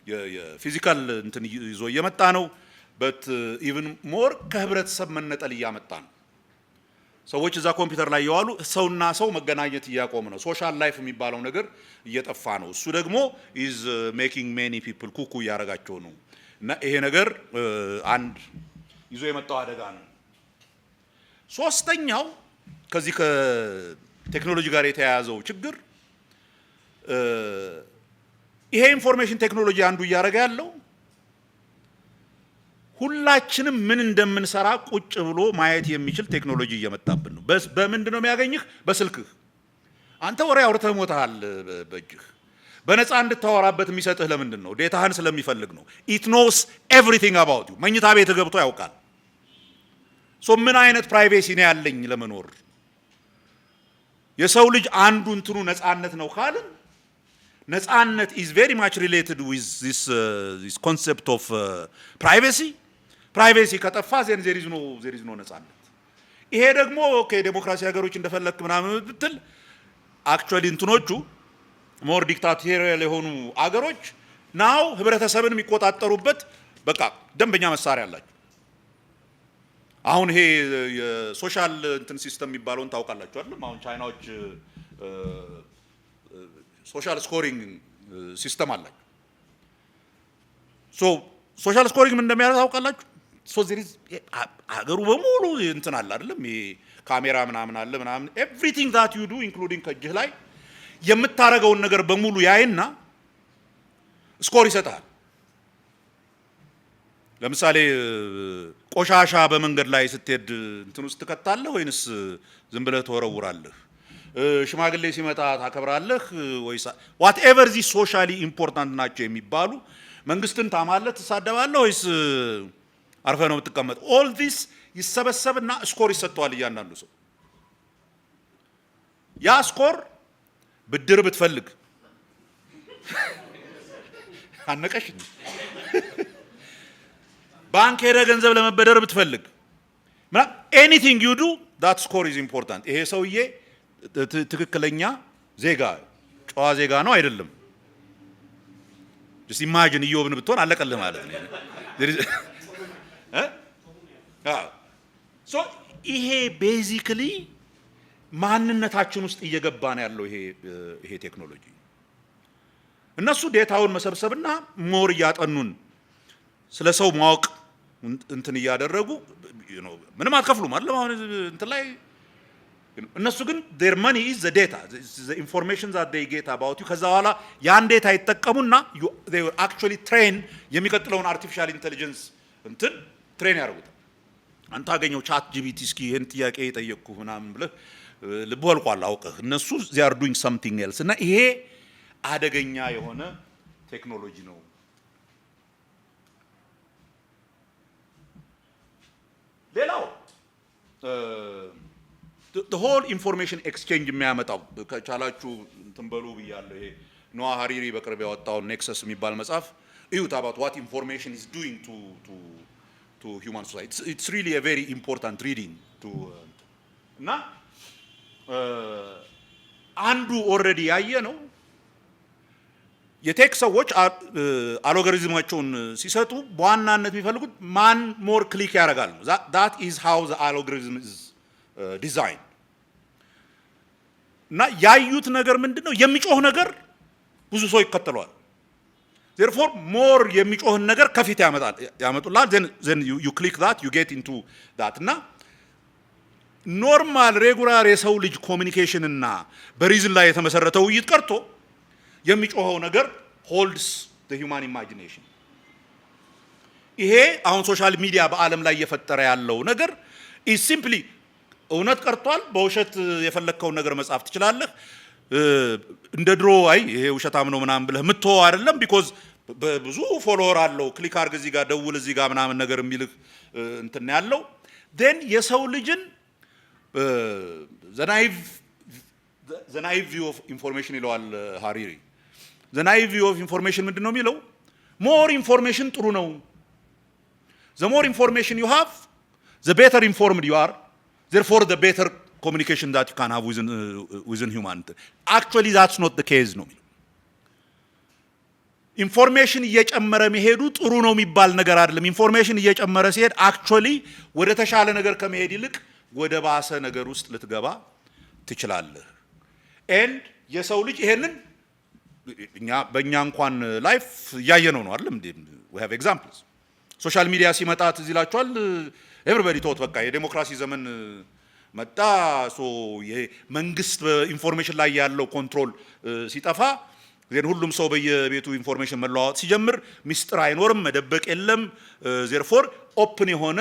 የ physical እንትን ይዞ እየመጣ ነው። But even more ከህብረተሰብ መነጠል እያመጣ ነው። ሰዎች እዛ ኮምፒውተር ላይ የዋሉ ሰውና ሰው መገናኘት እያቆሙ ነው። Social life የሚባለው ነገር እየጠፋ ነው። እሱ ደግሞ is making many people cuckoo እያደረጋቸው ነው። እና ይሄ ነገር አንድ ይዞ የመጣው አደጋ ነው። ሶስተኛው ከዚህ ከቴክኖሎጂ ጋር የተያያዘው ችግር ይሄ information technology አንዱ እያደረገ ያለው ሁላችንም ምን እንደምንሰራ ቁጭ ብሎ ማየት የሚችል ቴክኖሎጂ እየመጣብን ነው። በምንድን ነው የሚያገኝህ? በስልክህ። አንተ ወሬ አውርተህ ሞተሃል በእጅህ። በነፃ እንድታወራበት የሚሰጥህ ለምንድን ነው? Data ህን ስለሚፈልግ ነው። It knows everything about you። መኝታ ቤት ገብቶ ያውቃል። So ምን አይነት privacy ነው ያለኝ ለመኖር? የሰው ልጅ አንዱ እንትኑ ነፃነት ነው ካልን ነፃነት is very much related with this concept of privacy። Privacy ከጠፋ then there is no ነፃነት። ይሄ ደግሞ ከዴሞክራሲ ሀገሮች እንደፈለክ ምናምን ብትል actually እንትኖቹ more dictatorial የሆኑ አገሮች now ህብረተሰብን የሚቆጣጠሩበት በቃ ደንበኛ መሳሪያ አላቸው። አሁን ይሄ የ social እንትን system የሚባለውን ታውቃላችሁ አይደለም? አሁን ቻይናዎች social scoring system አላቸው። So social scoring ምን እንደሚያደርግ ታውቃላችሁ? So there is ሀገሩ በሙሉ እንትን አለ አይደለም? ይሄ ካሜራ ምናምን አለ ምናምን፣ everything that you do, including ከእጅህ ላይ የምታረገውን ነገር በሙሉ ያይና score ይሰጥሃል። ለምሳሌ ቆሻሻ በመንገድ ላይ ስትሄድ እንትን ውስጥ ትከታለህ ወይንስ ዝም ብለህ ትወረውራለህ? ሽማግሌ ሲመጣ ታከብራለህ ወይስ whatever the socially important ናቸው የሚባሉ፣ መንግስትን ታማለህ፣ ትሳደባለህ ወይስ አርፈህ ነው የምትቀመጥ? All this ይሰበሰብና score ይሰጠዋል እያንዳንዱ ሰው። ያ score ብድር ብትፈልግ፣ አነቀሽ፣ ባንክ ሄደህ ገንዘብ ለመበደር ብትፈልግ፣ anything you do, that score is important። ይሄ ሰውዬ ትክክለኛ ዜጋ፣ ጨዋ ዜጋ ነው አይደለም? Just imagine ኢዮብን ብትሆን አለቀልህ ማለት ነው። So ይሄ basically ማንነታችን ውስጥ እየገባ ነው ያለው ይሄ ቴክኖሎጂ። እነሱ data ውን መሰብሰብና more እያጠኑን ስለ ሰው ማወቅ እንትን እያደረጉ ምንም አትከፍሉም አይደለም አሁን እንትን ላይ። እነሱ ግን their money is the data, the information that they get about you። ከዛ በኋላ ያን data ይጠቀሙና they will actually train የሚቀጥለውን artificial intelligence እንትን train ያደርጉታል። አንተ አገኘው ChatGPT እስኪ ይህን ጥያቄ የጠየቅኩ ምናምን ብለህ ልብ ወልቋል አውቀህ፣ እነሱ they are doing something else። እና ይሄ አደገኛ የሆነ ቴክኖሎጂ ነው። ሌላው whole information exchange የሚያመጣው፣ ከቻላችሁ እንትን በሉ ብያለሁ። ይሄ ኖዋ ሀሪሪ በቅርብ ያወጣውን Nexus የሚባል መጽሐፍ እዩት about what information is doing to human society። It's really a very important reading to እና አንዱ already ያየ ነው፣ የ tech ሰዎች አልጎሪዝማቸውን ሲሰጡ በዋናነት የሚፈልጉት ማን more click ያደርጋል ነው። That is how the algorithm is designed። እና ያዩት ነገር ምንድን ነው? የሚጮህ ነገር ብዙ ሰው ይከተለዋል። Therefore more የሚጮህን ነገር ከፊት ያመጣል ያመጡልሃል። Then you click that, you get into that። እና normal regular የሰው ልጅ communication እና በ reason ላይ የተመሰረተ ውይይት ቀርቶ የሚጮኸው ነገር holds the human imagination። ይሄ አሁን social media በዓለም ላይ እየፈጠረ ያለው ነገር is simply እውነት ቀርቷል። በውሸት የፈለግከውን ነገር መጻፍ ትችላለህ። እንደ ድሮ አይ ይሄ ውሸታም ነው ምናምን ብለህ የምትተወው አይደለም። Because ብዙ follower አለው። Click አድርግ እዚህ ጋር፣ ደውል እዚህ ጋር ምናምን ነገር የሚልህ እንትን ያለው። Then የሰው ልጅን the naive view of information ይለዋል ሃራሪ። The naive view of information ምንድን ነው የሚለው? More information ጥሩ ነው። The more information you have, the better informed you are, therefore the better communication that you can have within human. Actually, that's not the case ነው የሚለው። Information እየጨመረ መሄዱ ጥሩ ነው የሚባል ነገር አይደለም። Information እየጨመረ ሲሄድ actually ወደ ተሻለ ነገር ከመሄድ ይልቅ ወደ ባሰ ነገር ውስጥ ልትገባ ትችላለህ። And የሰው ልጅ ይሄንን እኛ በእኛ እንኳን life እያየነው ነው አይደለም እንዴ? We have examples። Social media ሲመጣ ትዝ ይላችኋል። Everybody thought በቃ የዴሞክራሲ ዘመን መጣ። So መንግስት በ information ላይ ያለው control ሲጠፋ፣ then ሁሉም ሰው በየቤቱ information መለዋወጥ ሲጀምር ሚስጥር አይኖርም፣ መደበቅ የለም። Therefore open የሆነ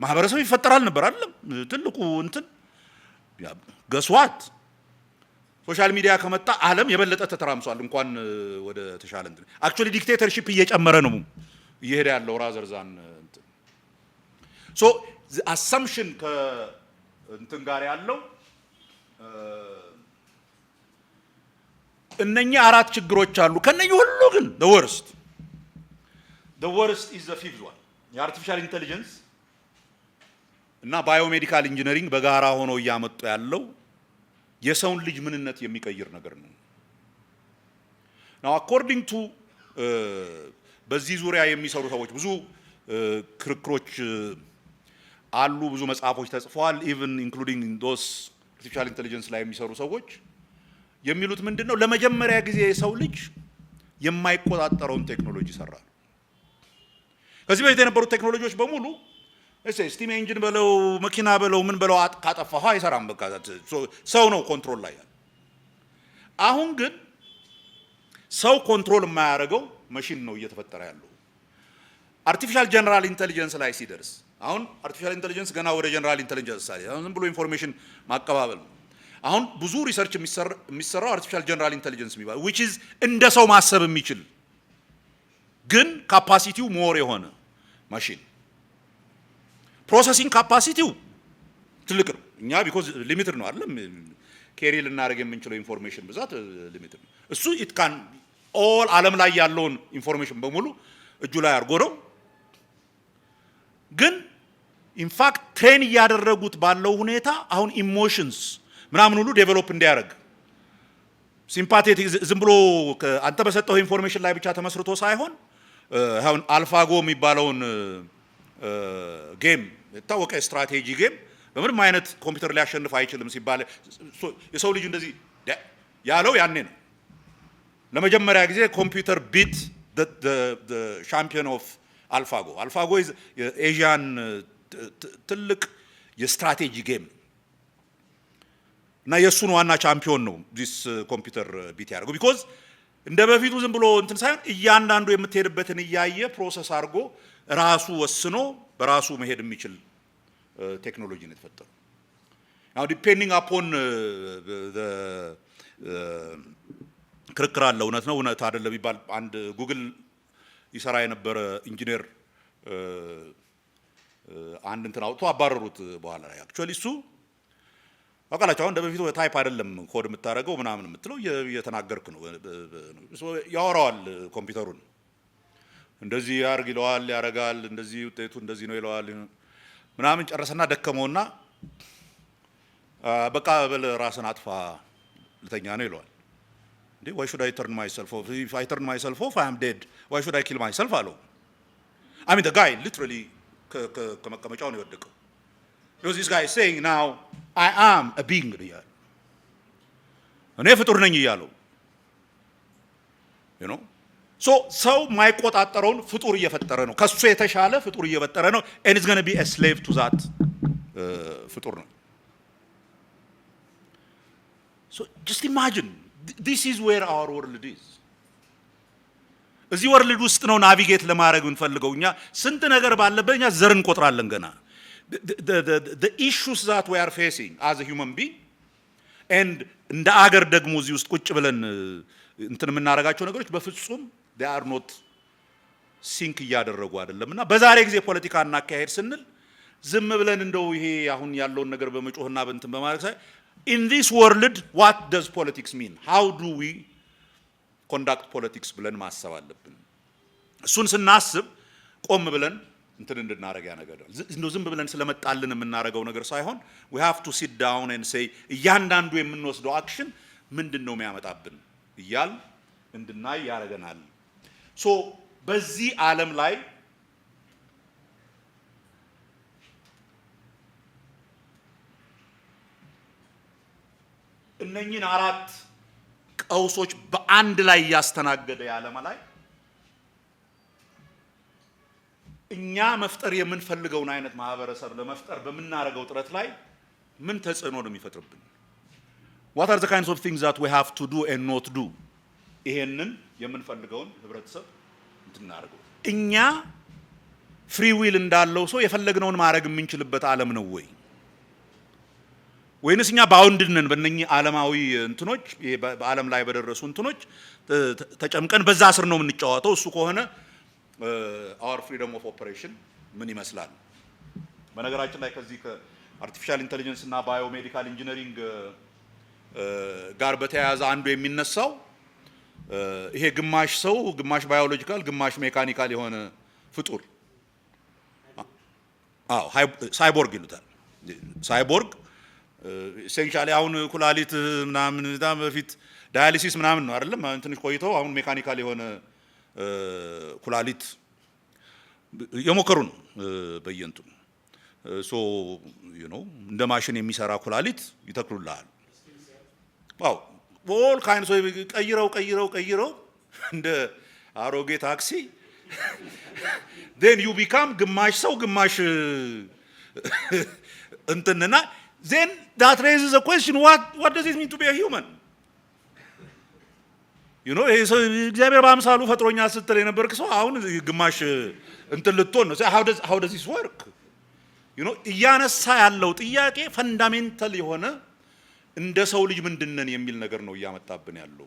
ማህበረሰብ ይፈጠራል ነበር አይደለም ትልቁ እንትን። Guess what? Social media ከመጣ ዓለም የበለጠ ተተራምሷል። እንኳን ወደ ተሻለ እንትን actually dictatorship እየጨመረ ነው እየሄደ ያለው rather than እንትን። So assumption ከእንትን ጋር ያለው እነኚህ አራት ችግሮች አሉ። ከነኚህ ሁሉ ግን the worst is the fifth one። የ artificial intelligence እና biomedical engineering በጋራ ሆኖ እያመጡ ያለው የሰውን ልጅ ምንነት የሚቀይር ነገር ነው። Now, according to በዚህ ዙሪያ የሚሰሩ ሰዎች ብዙ ክርክሮች አሉ፣ ብዙ መጽሐፎች ተጽፈዋል። Even including those artificial intelligence ላይ የሚሰሩ ሰዎች የሚሉት ምንድን ነው? ለመጀመሪያ ጊዜ የሰው ልጅ የማይቆጣጠረውን ቴክኖሎጂ ሰራ ነው። ከዚህ በፊት የነበሩት ቴክኖሎጂዎች በሙሉ steam engine በለው፣ መኪና በለው፣ ምን በለው ካጠፋኸው አይሰራም። በቃ ሰው ነው control ላይ ያለ። አሁን ግን ሰው control የማያደርገው መሽን ነው እየተፈጠረ ያለው። Artificial general intelligence ላይ ሲደርስ፣ አሁን artificial intelligence ገና ወደ general intelligence አለ። አሁን ዝም ብሎ information ማቀባበል ነው። አሁን ብዙ research የሚሰራው artificial general intelligence የሚባል፣ which is እንደ ሰው ማሰብ የሚችል ግን capacity ው more የሆነ machine፣ processing capacity ው ትልቅ ነው። እኛ because limited ነው አይደለም፣ carry ልናደርግ የምንችለው information ብዛት limited ነው። እሱ it can all ዓለም ላይ ያለውን information በሙሉ እጁ ላይ አድርጎ ነው። ግን in fact train እያደረጉት ባለው ሁኔታ አሁን emotions ምናምን ሁሉ develop እንዲያደርግ፣ sympathetic፣ ዝም ብሎ አንተ በሰጠኸው information ላይ ብቻ ተመስርቶ ሳይሆን፣ አሁን AlphaGo የሚባለውን game፣ የታወቀ strategy game፣ በምንም አይነት ኮምፒውተር ሊያሸንፍ አይችልም ሲባል የሰው ልጅ እንደዚህ ያለው ያኔ ነው። ለመጀመሪያ ጊዜ computer beat champion of AlphaGo። AlphaGo የ Asian ትልቅ የ strategy game ነው እና የእሱን ዋና ቻምፒዮን ነው this computer beat ያደርገው። Because እንደ በፊቱ ዝም ብሎ እንትን ሳይሆን እያንዳንዱ የምትሄድበትን እያየ process አድርጎ ራሱ ወስኖ በራሱ መሄድ የሚችል ቴክኖሎጂ ነው የተፈጠረው። አሁን depending upon ክርክር አለ፣ እውነት ነው እውነት አይደለም የሚባል። አንድ ጉግል ይሰራ የነበረ ኢንጂነር አንድ እንትን አውጥቶ አባረሩት። በኋላ ላይ actually እሱ ታውቃላችሁ፣ አሁን እንደ በፊቱ type አይደለም ኮድ የምታደርገው ምናምን የምትለው፣ እየተናገርክ ነው። ያወራዋል ኮምፒውተሩን፣ እንደዚህ ያርግ ይለዋል፣ ያረጋል። እንደዚህ ውጤቱ እንደዚህ ነው ይለዋል ምናምን። ጨረሰና ደከመውና በቃ በል ራስን አጥፋ፣ ልተኛ ነው ይለዋል። እንዴ፣ why should I turn myself off? If I turn myself off, I am dead. Why should I kill myself? አለው። I mean, the guy literally ከመቀመጫው ነው የወደቀው። Because this guy is saying, "Now I am a being" እያለ፣ እኔ ፍጡር ነኝ እያለው። So ሰው የማይቆጣጠረውን ፍጡር እየፈጠረ ነው። ከሱ የተሻለ ፍጡር እየፈጠረ ነው። And it's gonna be a slave to that ፍጡር ነው። So just imagine This is where our world is። እዚህ world ውስጥ ነው navigate ለማድረግ የምንፈልገው። እኛ ስንት ነገር ባለበት እኛ ዘር እንቆጥራለን ገና። The issues that we are facing as a human being and እንደ አገር ደግሞ እዚህ ውስጥ ቁጭ ብለን እንትን የምናደርጋቸው ነገሮች በፍጹም they are not sync እያደረጉ አይደለም። እና በዛሬ ጊዜ ፖለቲካ እናካሄድ ስንል ዝም ብለን እንደው ይሄ አሁን ያለውን ነገር በመጮህና በእንትን በማድረግ ሳይሆን in this world, what does politics mean? How do we conduct politics ብለን ማሰብ አለብን። እሱን ስናስብ ቆም ብለን እንትን እንድናደርግ ያነገዳል። እንደው ዝም ብለን ስለመጣልን የምናደርገው ነገር ሳይሆን we have to sit down and say እያንዳንዱ የምንወስደው action ምንድን ነው የሚያመጣብን እያልን እንድናይ ያደርገናል። So በዚህ ዓለም ላይ እነኚህን አራት ቀውሶች በአንድ ላይ እያስተናገደ የዓለም ላይ እኛ መፍጠር የምንፈልገውን አይነት ማህበረሰብ ለመፍጠር በምናደርገው ጥረት ላይ ምን ተጽዕኖ ነው የሚፈጥርብን? What are the kinds of things that we have to do and not do? ይሄንን የምንፈልገውን ህብረተሰብ እንድናደርገው እኛ free will እንዳለው ሰው የፈለግነውን ማድረግ የምንችልበት ዓለም ነው ወይ? ወይንስ እኛ bound ነን በእነኚህ ዓለማዊ እንትኖች፣ በዓለም ላይ በደረሱ እንትኖች ተጨምቀን በዛ ስር ነው የምንጫወተው? እሱ ከሆነ our freedom of operation ምን ይመስላል? በነገራችን ላይ ከዚህ ከ artificial intelligence እና biomedical engineering ጋር በተያያዘ አንዱ የሚነሳው ይሄ ግማሽ ሰው፣ ግማሽ biological፣ ግማሽ mechanical የሆነ ፍጡር፣ አዎ፣ cyborg ይሉታል። Cyborg essentially አሁን ኩላሊት ምናምን በጣም በፊት dialysis ምናምን ነው አይደለም? አሁን ትንሽ ቆይተው አሁን mechanical የሆነ ኩላሊት የሞከሩ ነው በየንቱ። So እንደ ማሽን የሚሰራ ኩላሊት ይተክሉልሃል። አዎ፣ all kinds ቀይረው ቀይረው ቀይረው እንደ አሮጌ ታክሲ then you become ግማሽ ሰው ግማሽ እንትንና then that raises a question: what does it mean to be a human? ይሄ ሰው እግዚአብሔር በአምሳሉ ፈጥሮኛል ስትል የነበርክ ሰው አሁን ግማሽ እንትን ልትሆን ነው። How does this work? እያነሳ ያለው ጥያቄ fundamental የሆነ እንደ ሰው ልጅ ምንድነን የሚል ነገር ነው እያመጣብን ያለው።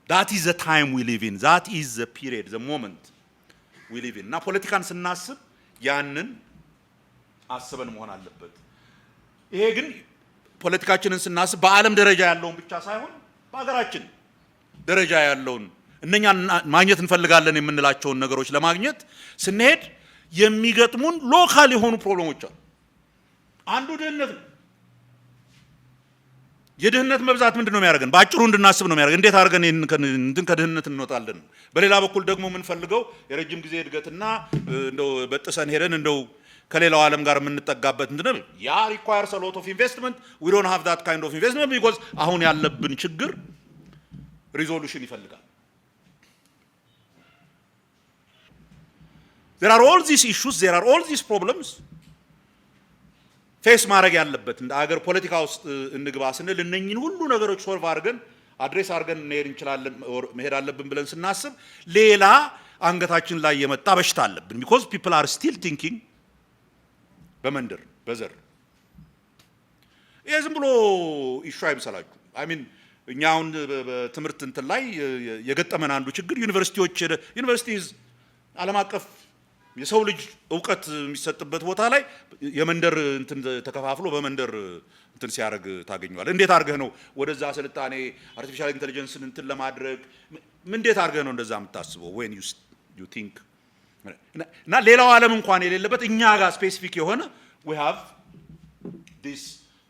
That is the time we live in. That is the period, the moment we live in። እና ፖለቲካን ስናስብ ያንን አስበን መሆን አለበት። ይሄ ግን ፖለቲካችንን ስናስብ በዓለም ደረጃ ያለውን ብቻ ሳይሆን በሀገራችን ደረጃ ያለውን እነኛ ማግኘት እንፈልጋለን የምንላቸውን ነገሮች ለማግኘት ስንሄድ የሚገጥሙን local የሆኑ problem ኦች አሉ። አንዱ ድህነት ነው። የድህነት መብዛት ምንድን ነው የሚያደርገን? በአጭሩ እንድናስብ ነው የሚያደርገን። እንዴት አድርገን እንትን ከድህነት እንወጣለን? በሌላ በኩል ደግሞ የምንፈልገው የረጅም ጊዜ እድገትና እንደው በጥሰን ሄደን እንደው ከሌላው ዓለም ጋር የምንጠጋበት እንትን ያ requires a lot of investment. We don't have that kind of investment because አሁን ያለብን ችግር resolution ይፈልጋል። There are all these issues, there are all these problems face ማድረግ ያለበት። እንደ አገር ፖለቲካ ውስጥ እንግባ ስንል እነኝን ሁሉ ነገሮች solve አድርገን፣ address አድርገን እንሄድ እንችላለን፣ መሄድ አለብን ብለን ስናስብ ሌላ አንገታችን ላይ የመጣ በሽታ አለብን። Because people are still thinking በመንደር፣ በዘር። ይሄ ዝም ብሎ issue አይምሰላችሁ። I mean እኛ አሁን በትምህርት እንትን ላይ የገጠመን አንዱ ችግር ዩኒቨርሲቲዎች፣ ዩኒቨርሲቲ ዓለም አቀፍ የሰው ልጅ እውቀት የሚሰጥበት ቦታ ላይ የመንደር እንትን ተከፋፍሎ በመንደር እንትን ሲያደርግ ታገኘዋል። እንዴት አድርገህ ነው ወደዛ ስልጣኔ artificial intelligence ን እንትን ለማድረግ እንዴት አድርገህ ነው እንደዛ የምታስበው? When you think እና ሌላው ዓለም እንኳን የሌለበት እኛ ጋር specific የሆነ we have this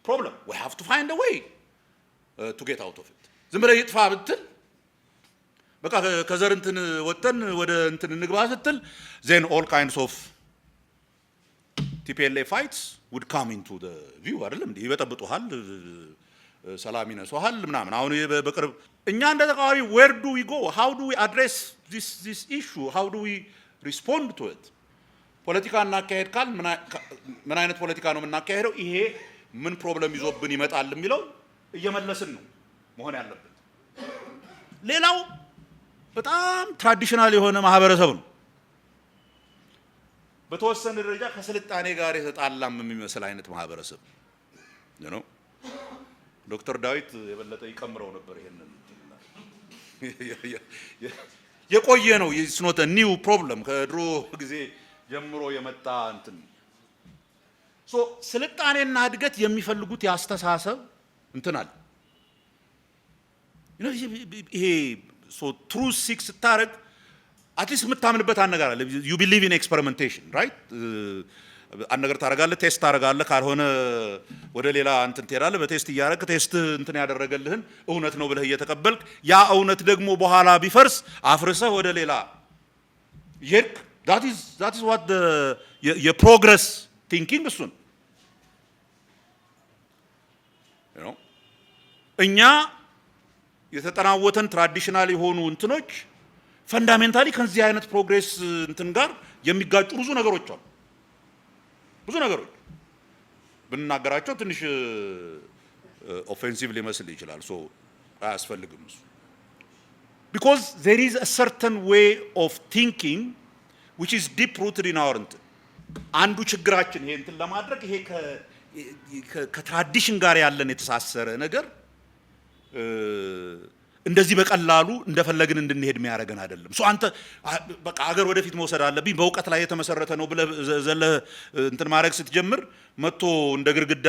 problem. We have to find a way to get out of it። ዝም ብለህ ይጥፋ ብትል፣ በቃ ከዘር እንትን ወጥተን ወደ እንትን እንግባ ስትል then all kinds of TPLFites would come into the view፣ አይደለም እንዴ? ይበጠብጡሃል፣ ሰላም ይነሱሃል ምናምን። አሁን በቅርብ እኛ እንደ ተቃዋሚ where do we go? How do we address this issue? How do we respond to it? ፖለቲካ እናካሄድ ካልን ምን አይነት ፖለቲካ ነው የምናካሄደው? ይሄ ምን problem ይዞብን ይመጣል የሚለው እየመለስን ነው መሆን ያለበት። ሌላው በጣም traditional የሆነ ማህበረሰብ ነው። በተወሰነ ደረጃ ከስልጣኔ ጋር የተጣላም የሚመስል አይነት ማህበረሰብ ነው። ዶክተር ዳዊት የበለጠ ይቀምረው ነበር። ይሄንን የቆየ ነው። It's not new problem፣ ከድሮ ጊዜ ጀምሮ የመጣ እንትን። So ስልጣኔና እድገት የሚፈልጉት የአስተሳሰብ እንትን አለ። ይሄ so truth seek ስታደርግ at least የምታምንበት አንድ ነገር አለ። You believe in experimentation, right? አንድ ነገር ታደርጋለህ፣ test ታደርጋለህ። ካልሆነ ወደ ሌላ እንትን ትሄዳለህ። በ test እያደረግህ test እንትን ያደረገልህን እውነት ነው ብለህ እየተቀበልክ፣ ያ እውነት ደግሞ በኋላ ቢፈርስ አፍርሰህ ወደ ሌላ እየሄድክ፣ that is what የ progress thinking እሱን ነው። እኛ የተጠናወተን traditional የሆኑ እንትኖች fundamentally ከዚህ አይነት progress እንትን ጋር የሚጋጩ ብዙ ነገሮች አሉ። ብዙ ነገሮች ብንናገራቸው ትንሽ offensive ሊመስል ይችላል። So አያስፈልግም እሱ፣ because there is a certain way of thinking which is deep rooted in our እንትን። አንዱ ችግራችን ይሄ እንትን ለማድረግ ይሄ ከ tradition ጋር ያለን የተሳሰረ ነገር እንደዚህ በቀላሉ እንደፈለግን እንድንሄድ የሚያደርገን አይደለም። So አንተ በቃ አገር ወደፊት መውሰድ አለብኝ፣ በእውቀት ላይ የተመሰረተ ነው ብለህ ዘለህ እንትን ማድረግ ስትጀምር መጥቶ እንደ ግድግዳ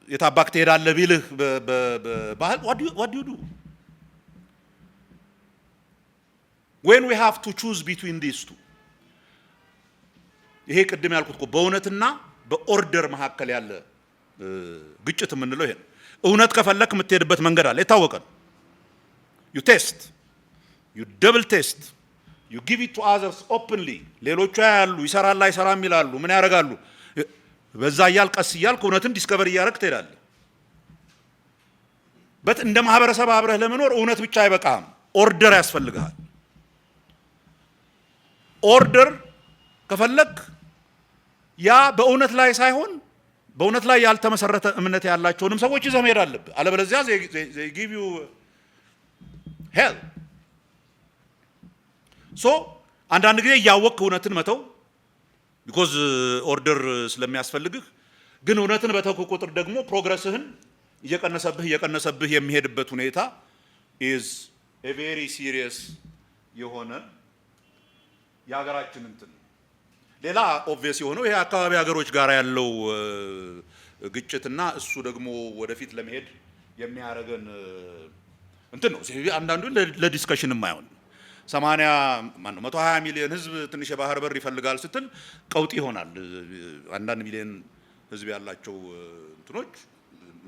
የታባክ ትሄዳለህ ቢልህ ባህል፣ what do you do when we have to choose between these two? ይሄ ቅድም ያልኩት እኮ በእውነትና በ order መካከል ያለ ግጭት የምንለው ይሄ ነው። እውነት ከፈለክ የምትሄድበት መንገድ አለ፣ የታወቀ ነው። You test, you double test, you give it to others openly። ሌሎቹ ያያሉ፣ ይሰራል አይሰራም ይላሉ፣ ምን ያደርጋሉ። በዛ እያል ቀስ እያልክ እውነትን discover እያደረግ ትሄዳለህ። But እንደ ማህበረሰብ አብረህ ለመኖር እውነት ብቻ አይበቃም፣ order ያስፈልግሃል። Order ከፈለክ ያ በእውነት ላይ ሳይሆን በእውነት ላይ ያልተመሰረተ እምነት ያላቸውንም ሰዎች ይዘህ መሄድ አለብህ። አለበለዚያ they give you hell። So አንዳንድ ጊዜ እያወቅህ እውነትን መተው because order ስለሚያስፈልግህ፣ ግን እውነትን በተውክ ቁጥር ደግሞ progress ህን እየቀነሰብህ እየቀነሰብህ የሚሄድበት ሁኔታ is a very serious የሆነ የሀገራችን እንትን። ሌላ obvious የሆነው ይሄ አካባቢ ሀገሮች ጋር ያለው ግጭትና እሱ ደግሞ ወደፊት ለመሄድ የሚያደርገን እንትን ነው። አንዳንዱ ለ discussion የማይሆን፣ 80 ማነው 120 ሚሊዮን ህዝብ ትንሽ የባህር በር ይፈልጋል ስትል ቀውጢ ይሆናል። አንዳንድ ሚሊዮን ህዝብ ያላቸው እንትኖች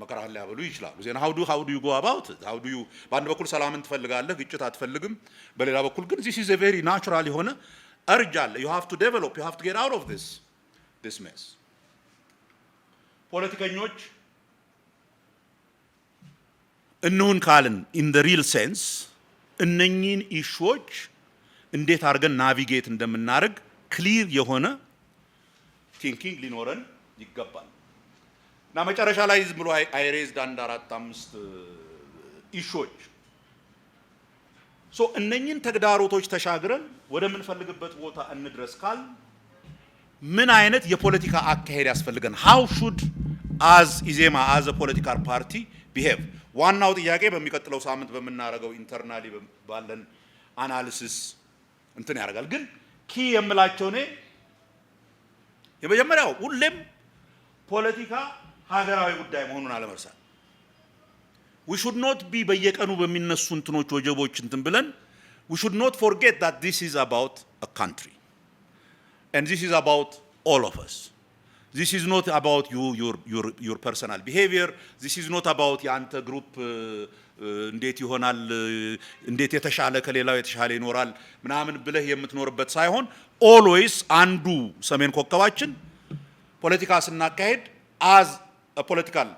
መከራህን ሊያበሉ ይችላሉ። Then how do you go about how do you በአንድ በኩል ሰላምን ትፈልጋለህ፣ ግጭት አትፈልግም። በሌላ በኩል ግን this is a very natural የሆነ urge አለ። You have to develop, you have to get out of this mess። ፖለቲከኞች እንሁን ካልን in the real sense እነኚህን issue ዎች እንዴት አድርገን navigate እንደምናደርግ clear የሆነ thinking ሊኖረን ይገባል። እና መጨረሻ ላይ ዝም ብሎ I raised አንድ አራት አምስት issue ዎች። So እነኚህን ተግዳሮቶች ተሻግረን ወደምንፈልግበት ቦታ እንድረስ ካልን ምን አይነት የፖለቲካ አካሄድ ያስፈልገን? How should as ኢዜማ as a political party behave? ዋናው ጥያቄ በሚቀጥለው ሳምንት በምናደርገው internally ባለን analysis እንትን ያደርጋል። ግን key የምላቸው እኔ የመጀመሪያው ሁሌም ፖለቲካ ሀገራዊ ጉዳይ መሆኑን አለመርሳት። We should not be በየቀኑ በሚነሱ እንትኖች ወጀቦች እንትን ብለን we should not forget that this is about a country and this is about all of us. This is not about you, your personal behavior. This is not about የአንተ group እንዴት ይሆናል፣ እንዴት የተሻለ ከሌላው የተሻለ ይኖራል ምናምን ብለህ የምትኖርበት ሳይሆን always አንዱ ሰሜን ኮከባችን ፖለቲካ ስናካሄድ as political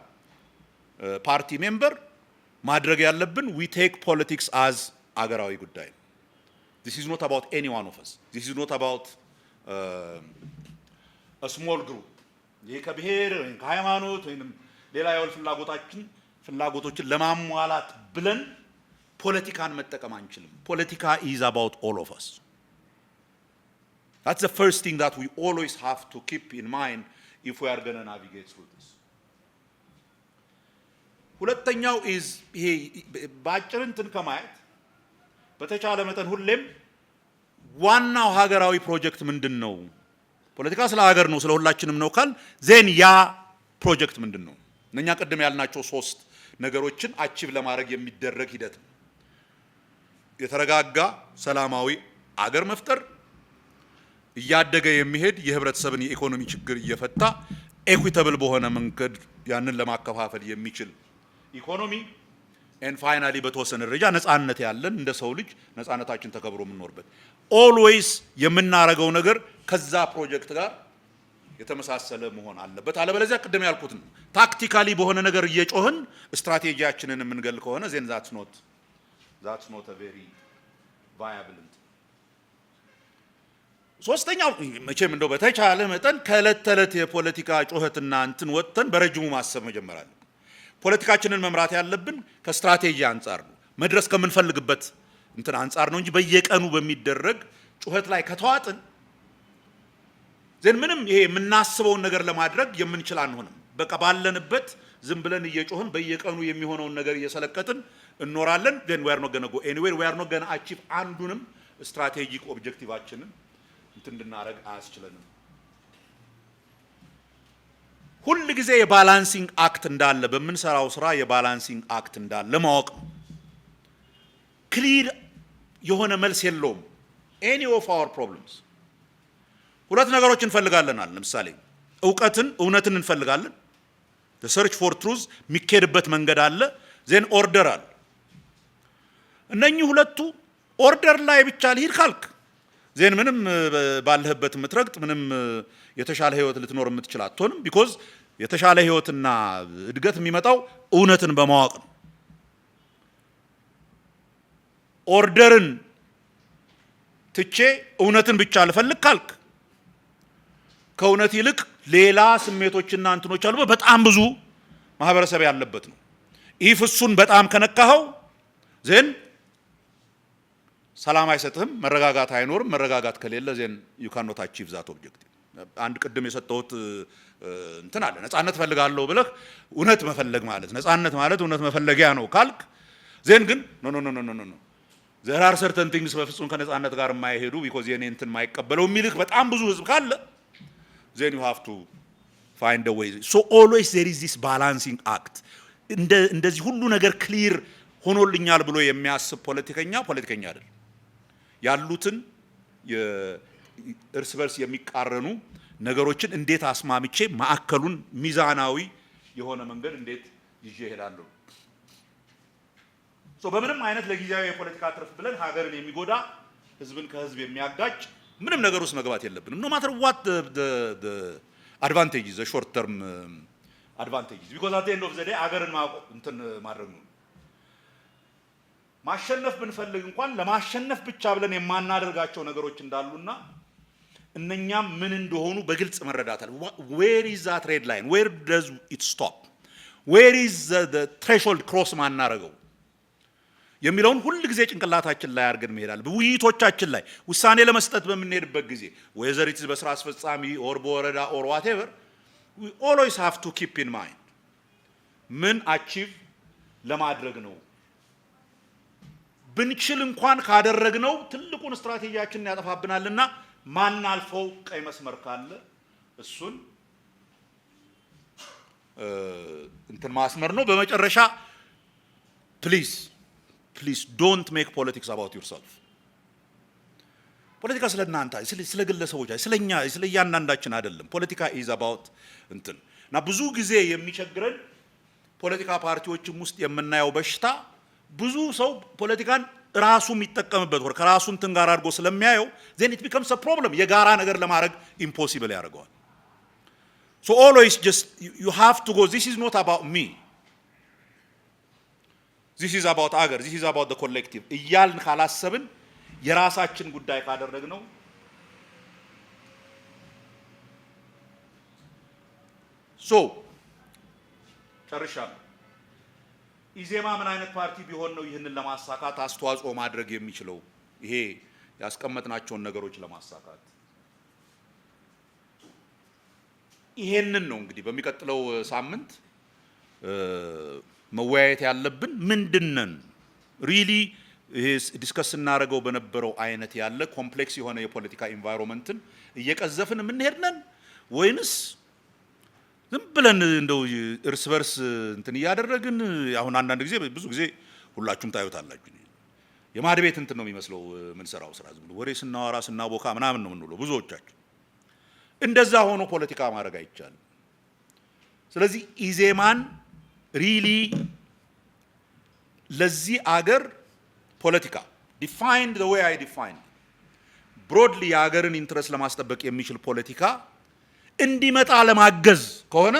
party member ማድረግ ያለብን we take politics as አገራዊ ጉዳይ ነው። This is not about any one of us. This is not about small group። ይሄ ከብሔር ወይም ከሃይማኖት ወይም ሌላ የወል ፍላጎታችን ፍላጎቶችን ለማሟላት ብለን ፖለቲካን መጠቀም አንችልም። ፖለቲካ is about all of us. That's the first thing that we always have to keep in mind if we are gonna navigate through this. ሁለተኛው is ይሄ በአጭር እንትን ከማየት በተቻለ መጠን ሁሌም ዋናው ሀገራዊ ፕሮጀክት ምንድን ነው? ፖለቲካ ስለ ሀገር ነው፣ ስለ ሁላችንም ነው ካልን then ያ ፕሮጀክት ምንድን ነው? እነኛ ቅድም ያልናቸው ሶስት ነገሮችን achieve ለማድረግ የሚደረግ ሂደት ነው። የተረጋጋ ሰላማዊ አገር መፍጠር፣ እያደገ የሚሄድ የህብረተሰብን የኢኮኖሚ ችግር እየፈታ equitable በሆነ መንገድ ያንን ለማከፋፈል የሚችል ኢኮኖሚ፣ and finally በተወሰነ ደረጃ ነጻነት ያለን፣ እንደ ሰው ልጅ ነጻነታችን ተከብሮ የምንኖርበት። Always የምናረገው ነገር ከዛ ፕሮጀክት ጋር የተመሳሰለ መሆን አለበት። አለበለዚያ ቅድም ያልኩት ነው፣ tactically በሆነ ነገር እየጮህን ስትራቴጂያችንን የምንገል ከሆነ then that's not a very viable እንትን። ሶስተኛው መቼም እንደው በተቻለ መጠን ከዕለት ተዕለት የፖለቲካ ጩኸትና እንትን ወጥተን በረጅሙ ማሰብ መጀመር አለብን። ፖለቲካችንን መምራት ያለብን ከስትራቴጂ አንጻር ነው፣ መድረስ ከምንፈልግበት እንትን አንጻር ነው እንጂ በየቀኑ በሚደረግ ጩኸት ላይ ከተዋጥን then ምንም ይሄ የምናስበውን ነገር ለማድረግ የምንችል አንሆንም። በቃ ባለንበት ዝም ብለን እየጮህን በየቀኑ የሚሆነውን ነገር እየሰለቀጥን እንኖራለን። Then we are not gonna go anywhere, we are not gonna achieve አንዱንም strategic objective ኣችንን እንትን እንድናደርግ አያስችለንም። ሁል ጊዜ የ balancing act እንዳለ፣ በምንሰራው ስራ የ balancing act እንዳለ ማወቅ ነው። Clear የሆነ መልስ የለውም። Any of our problems ሁለት ነገሮች እንፈልጋለን አለ። ለምሳሌ እውቀትን፣ እውነትን እንፈልጋለን። Search for truth የሚካሄድበት መንገድ አለ። Then order አለ። እነኚህ ሁለቱ order ላይ ብቻ ልሂድ ካልክ then ምንም ባለህበት የምትረግጥ፣ ምንም የተሻለ ህይወት ልትኖር የምትችል አትሆንም። Because የተሻለ ህይወትና እድገት የሚመጣው እውነትን በማወቅ ነው። Order ን ትቼ እውነትን ብቻ ልፈልግ ካልክ ከእውነት ይልቅ ሌላ ስሜቶችና እንትኖች አሉ። በጣም ብዙ ማህበረሰብ ያለበት ነው። If እሱን በጣም ከነካኸው then ሰላም አይሰጥህም፣ መረጋጋት አይኖርም። መረጋጋት ከሌለ ዜን ዩ ካን ኖት አቺቭ ዛት ኦብጀክቲቭ። አንድ ቅድም የሰጠሁት እንትን አለ። ነጻነት ፈልጋለሁ ብለህ እውነት መፈለግ ማለት፣ ነጻነት ማለት እውነት መፈለጊያ ነው ካልክ then ግን no, no, no, no, no, no, there are certain things በፍጹም ከነጻነት ጋር የማይሄዱ because የኔ እንትን የማይቀበለው የሚልህ በጣም ብዙ ህዝብ ካለ then you have to find a way. So always there is this balancing act። እንደዚህ ሁሉ ነገር clear ሆኖልኛል ብሎ የሚያስብ ፖለቲከኛ ፖለቲከኛ አይደለም። ያሉትን እርስ በርስ የሚቃረኑ ነገሮችን እንዴት አስማምቼ ማዕከሉን ሚዛናዊ የሆነ መንገድ እንዴት ይዤ እሄዳለሁ። So በምንም አይነት ለጊዜያዊ የፖለቲካ ትርፍ ብለን ሀገርን የሚጎዳ፣ ህዝብን ከህዝብ የሚያጋጭ ምንም ነገር ውስጥ መግባት የለብንም። No matter what advantage, the short term advantage, because at end of the day ሀገርን እንትን ማድረግ ነው። ማሸነፍ ብንፈልግ እንኳን ለማሸነፍ ብቻ ብለን የማናደርጋቸው ነገሮች እንዳሉና እነኛም ምን እንደሆኑ በግልጽ መረዳት አለ። Where is that red line? Where does it stop? Where is the threshold cross ማናረገው የሚለውን ሁል ጊዜ ጭንቅላታችን ላይ አድርገን መሄድ አለብን። ውይይቶቻችን ላይ ውሳኔ ለመስጠት በምንሄድበት ጊዜ whether it's በስራ አስፈጻሚ or በወረዳ or whatever, we always have to keep in mind ምን achieve ለማድረግ ነው። ብንችል እንኳን ካደረግነው ትልቁን ስትራቴጂያችንን ያጠፋብናልና ማናልፈው ቀይ መስመር ካለ እሱን እንትን ማስመር ነው። በመጨረሻ please, please don't make politics about yourself። ፖለቲካ ስለ እናንተ፣ ስለ ግለሰቦች፣ ስለ እኛ፣ ስለ እያንዳንዳችን አይደለም። ፖለቲካ is about እንትን እና ብዙ ጊዜ የሚቸግረን ፖለቲካ ፓርቲዎችም ውስጥ የምናየው በሽታ ብዙ ሰው ፖለቲካን ራሱ የሚጠቀምበት ወር ከራሱ እንትን ጋር አድርጎ ስለሚያየው then it becomes a problem። የጋራ ነገር ለማድረግ impossible ያደርገዋል። So always just you have to go, this is not about me, this is about አገር፣ this is about the collective እያልን ካላሰብን፣ የራሳችን ጉዳይ ካደረግነው። So ጨርሻለሁ። ኢዜማ ምን አይነት ፓርቲ ቢሆን ነው ይህንን ለማሳካት አስተዋጽኦ ማድረግ የሚችለው? ይሄ ያስቀመጥናቸውን ነገሮች ለማሳካት ይሄንን ነው እንግዲህ በሚቀጥለው ሳምንት መወያየት ያለብን። ምንድነን really? ይሄ discuss ስናደርገው በነበረው አይነት ያለ complex የሆነ የፖለቲካ environment ን እየቀዘፍን የምንሄድ ነን ወይንስ ዝም ብለን እንደው እርስ በርስ እንትን እያደረግን? አሁን አንዳንድ ጊዜ፣ ብዙ ጊዜ ሁላችሁም ታዩታላችሁ። የማድ ቤት እንትን ነው የሚመስለው የምንሰራው ስራ። ዝም ብሎ ወሬ ስናወራ፣ ስናቦካ ምናምን ነው የምንውለው ብዙዎቻችን። እንደዛ ሆኖ ፖለቲካ ማድረግ አይቻልም። ስለዚህ ኢዜማን really ለዚህ አገር ፖለቲካ defined the way I define broadly የሀገርን interest ለማስጠበቅ የሚችል ፖለቲካ እንዲመጣ ለማገዝ ከሆነ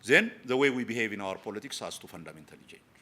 then the way we behave in our politics has to fundamentally change.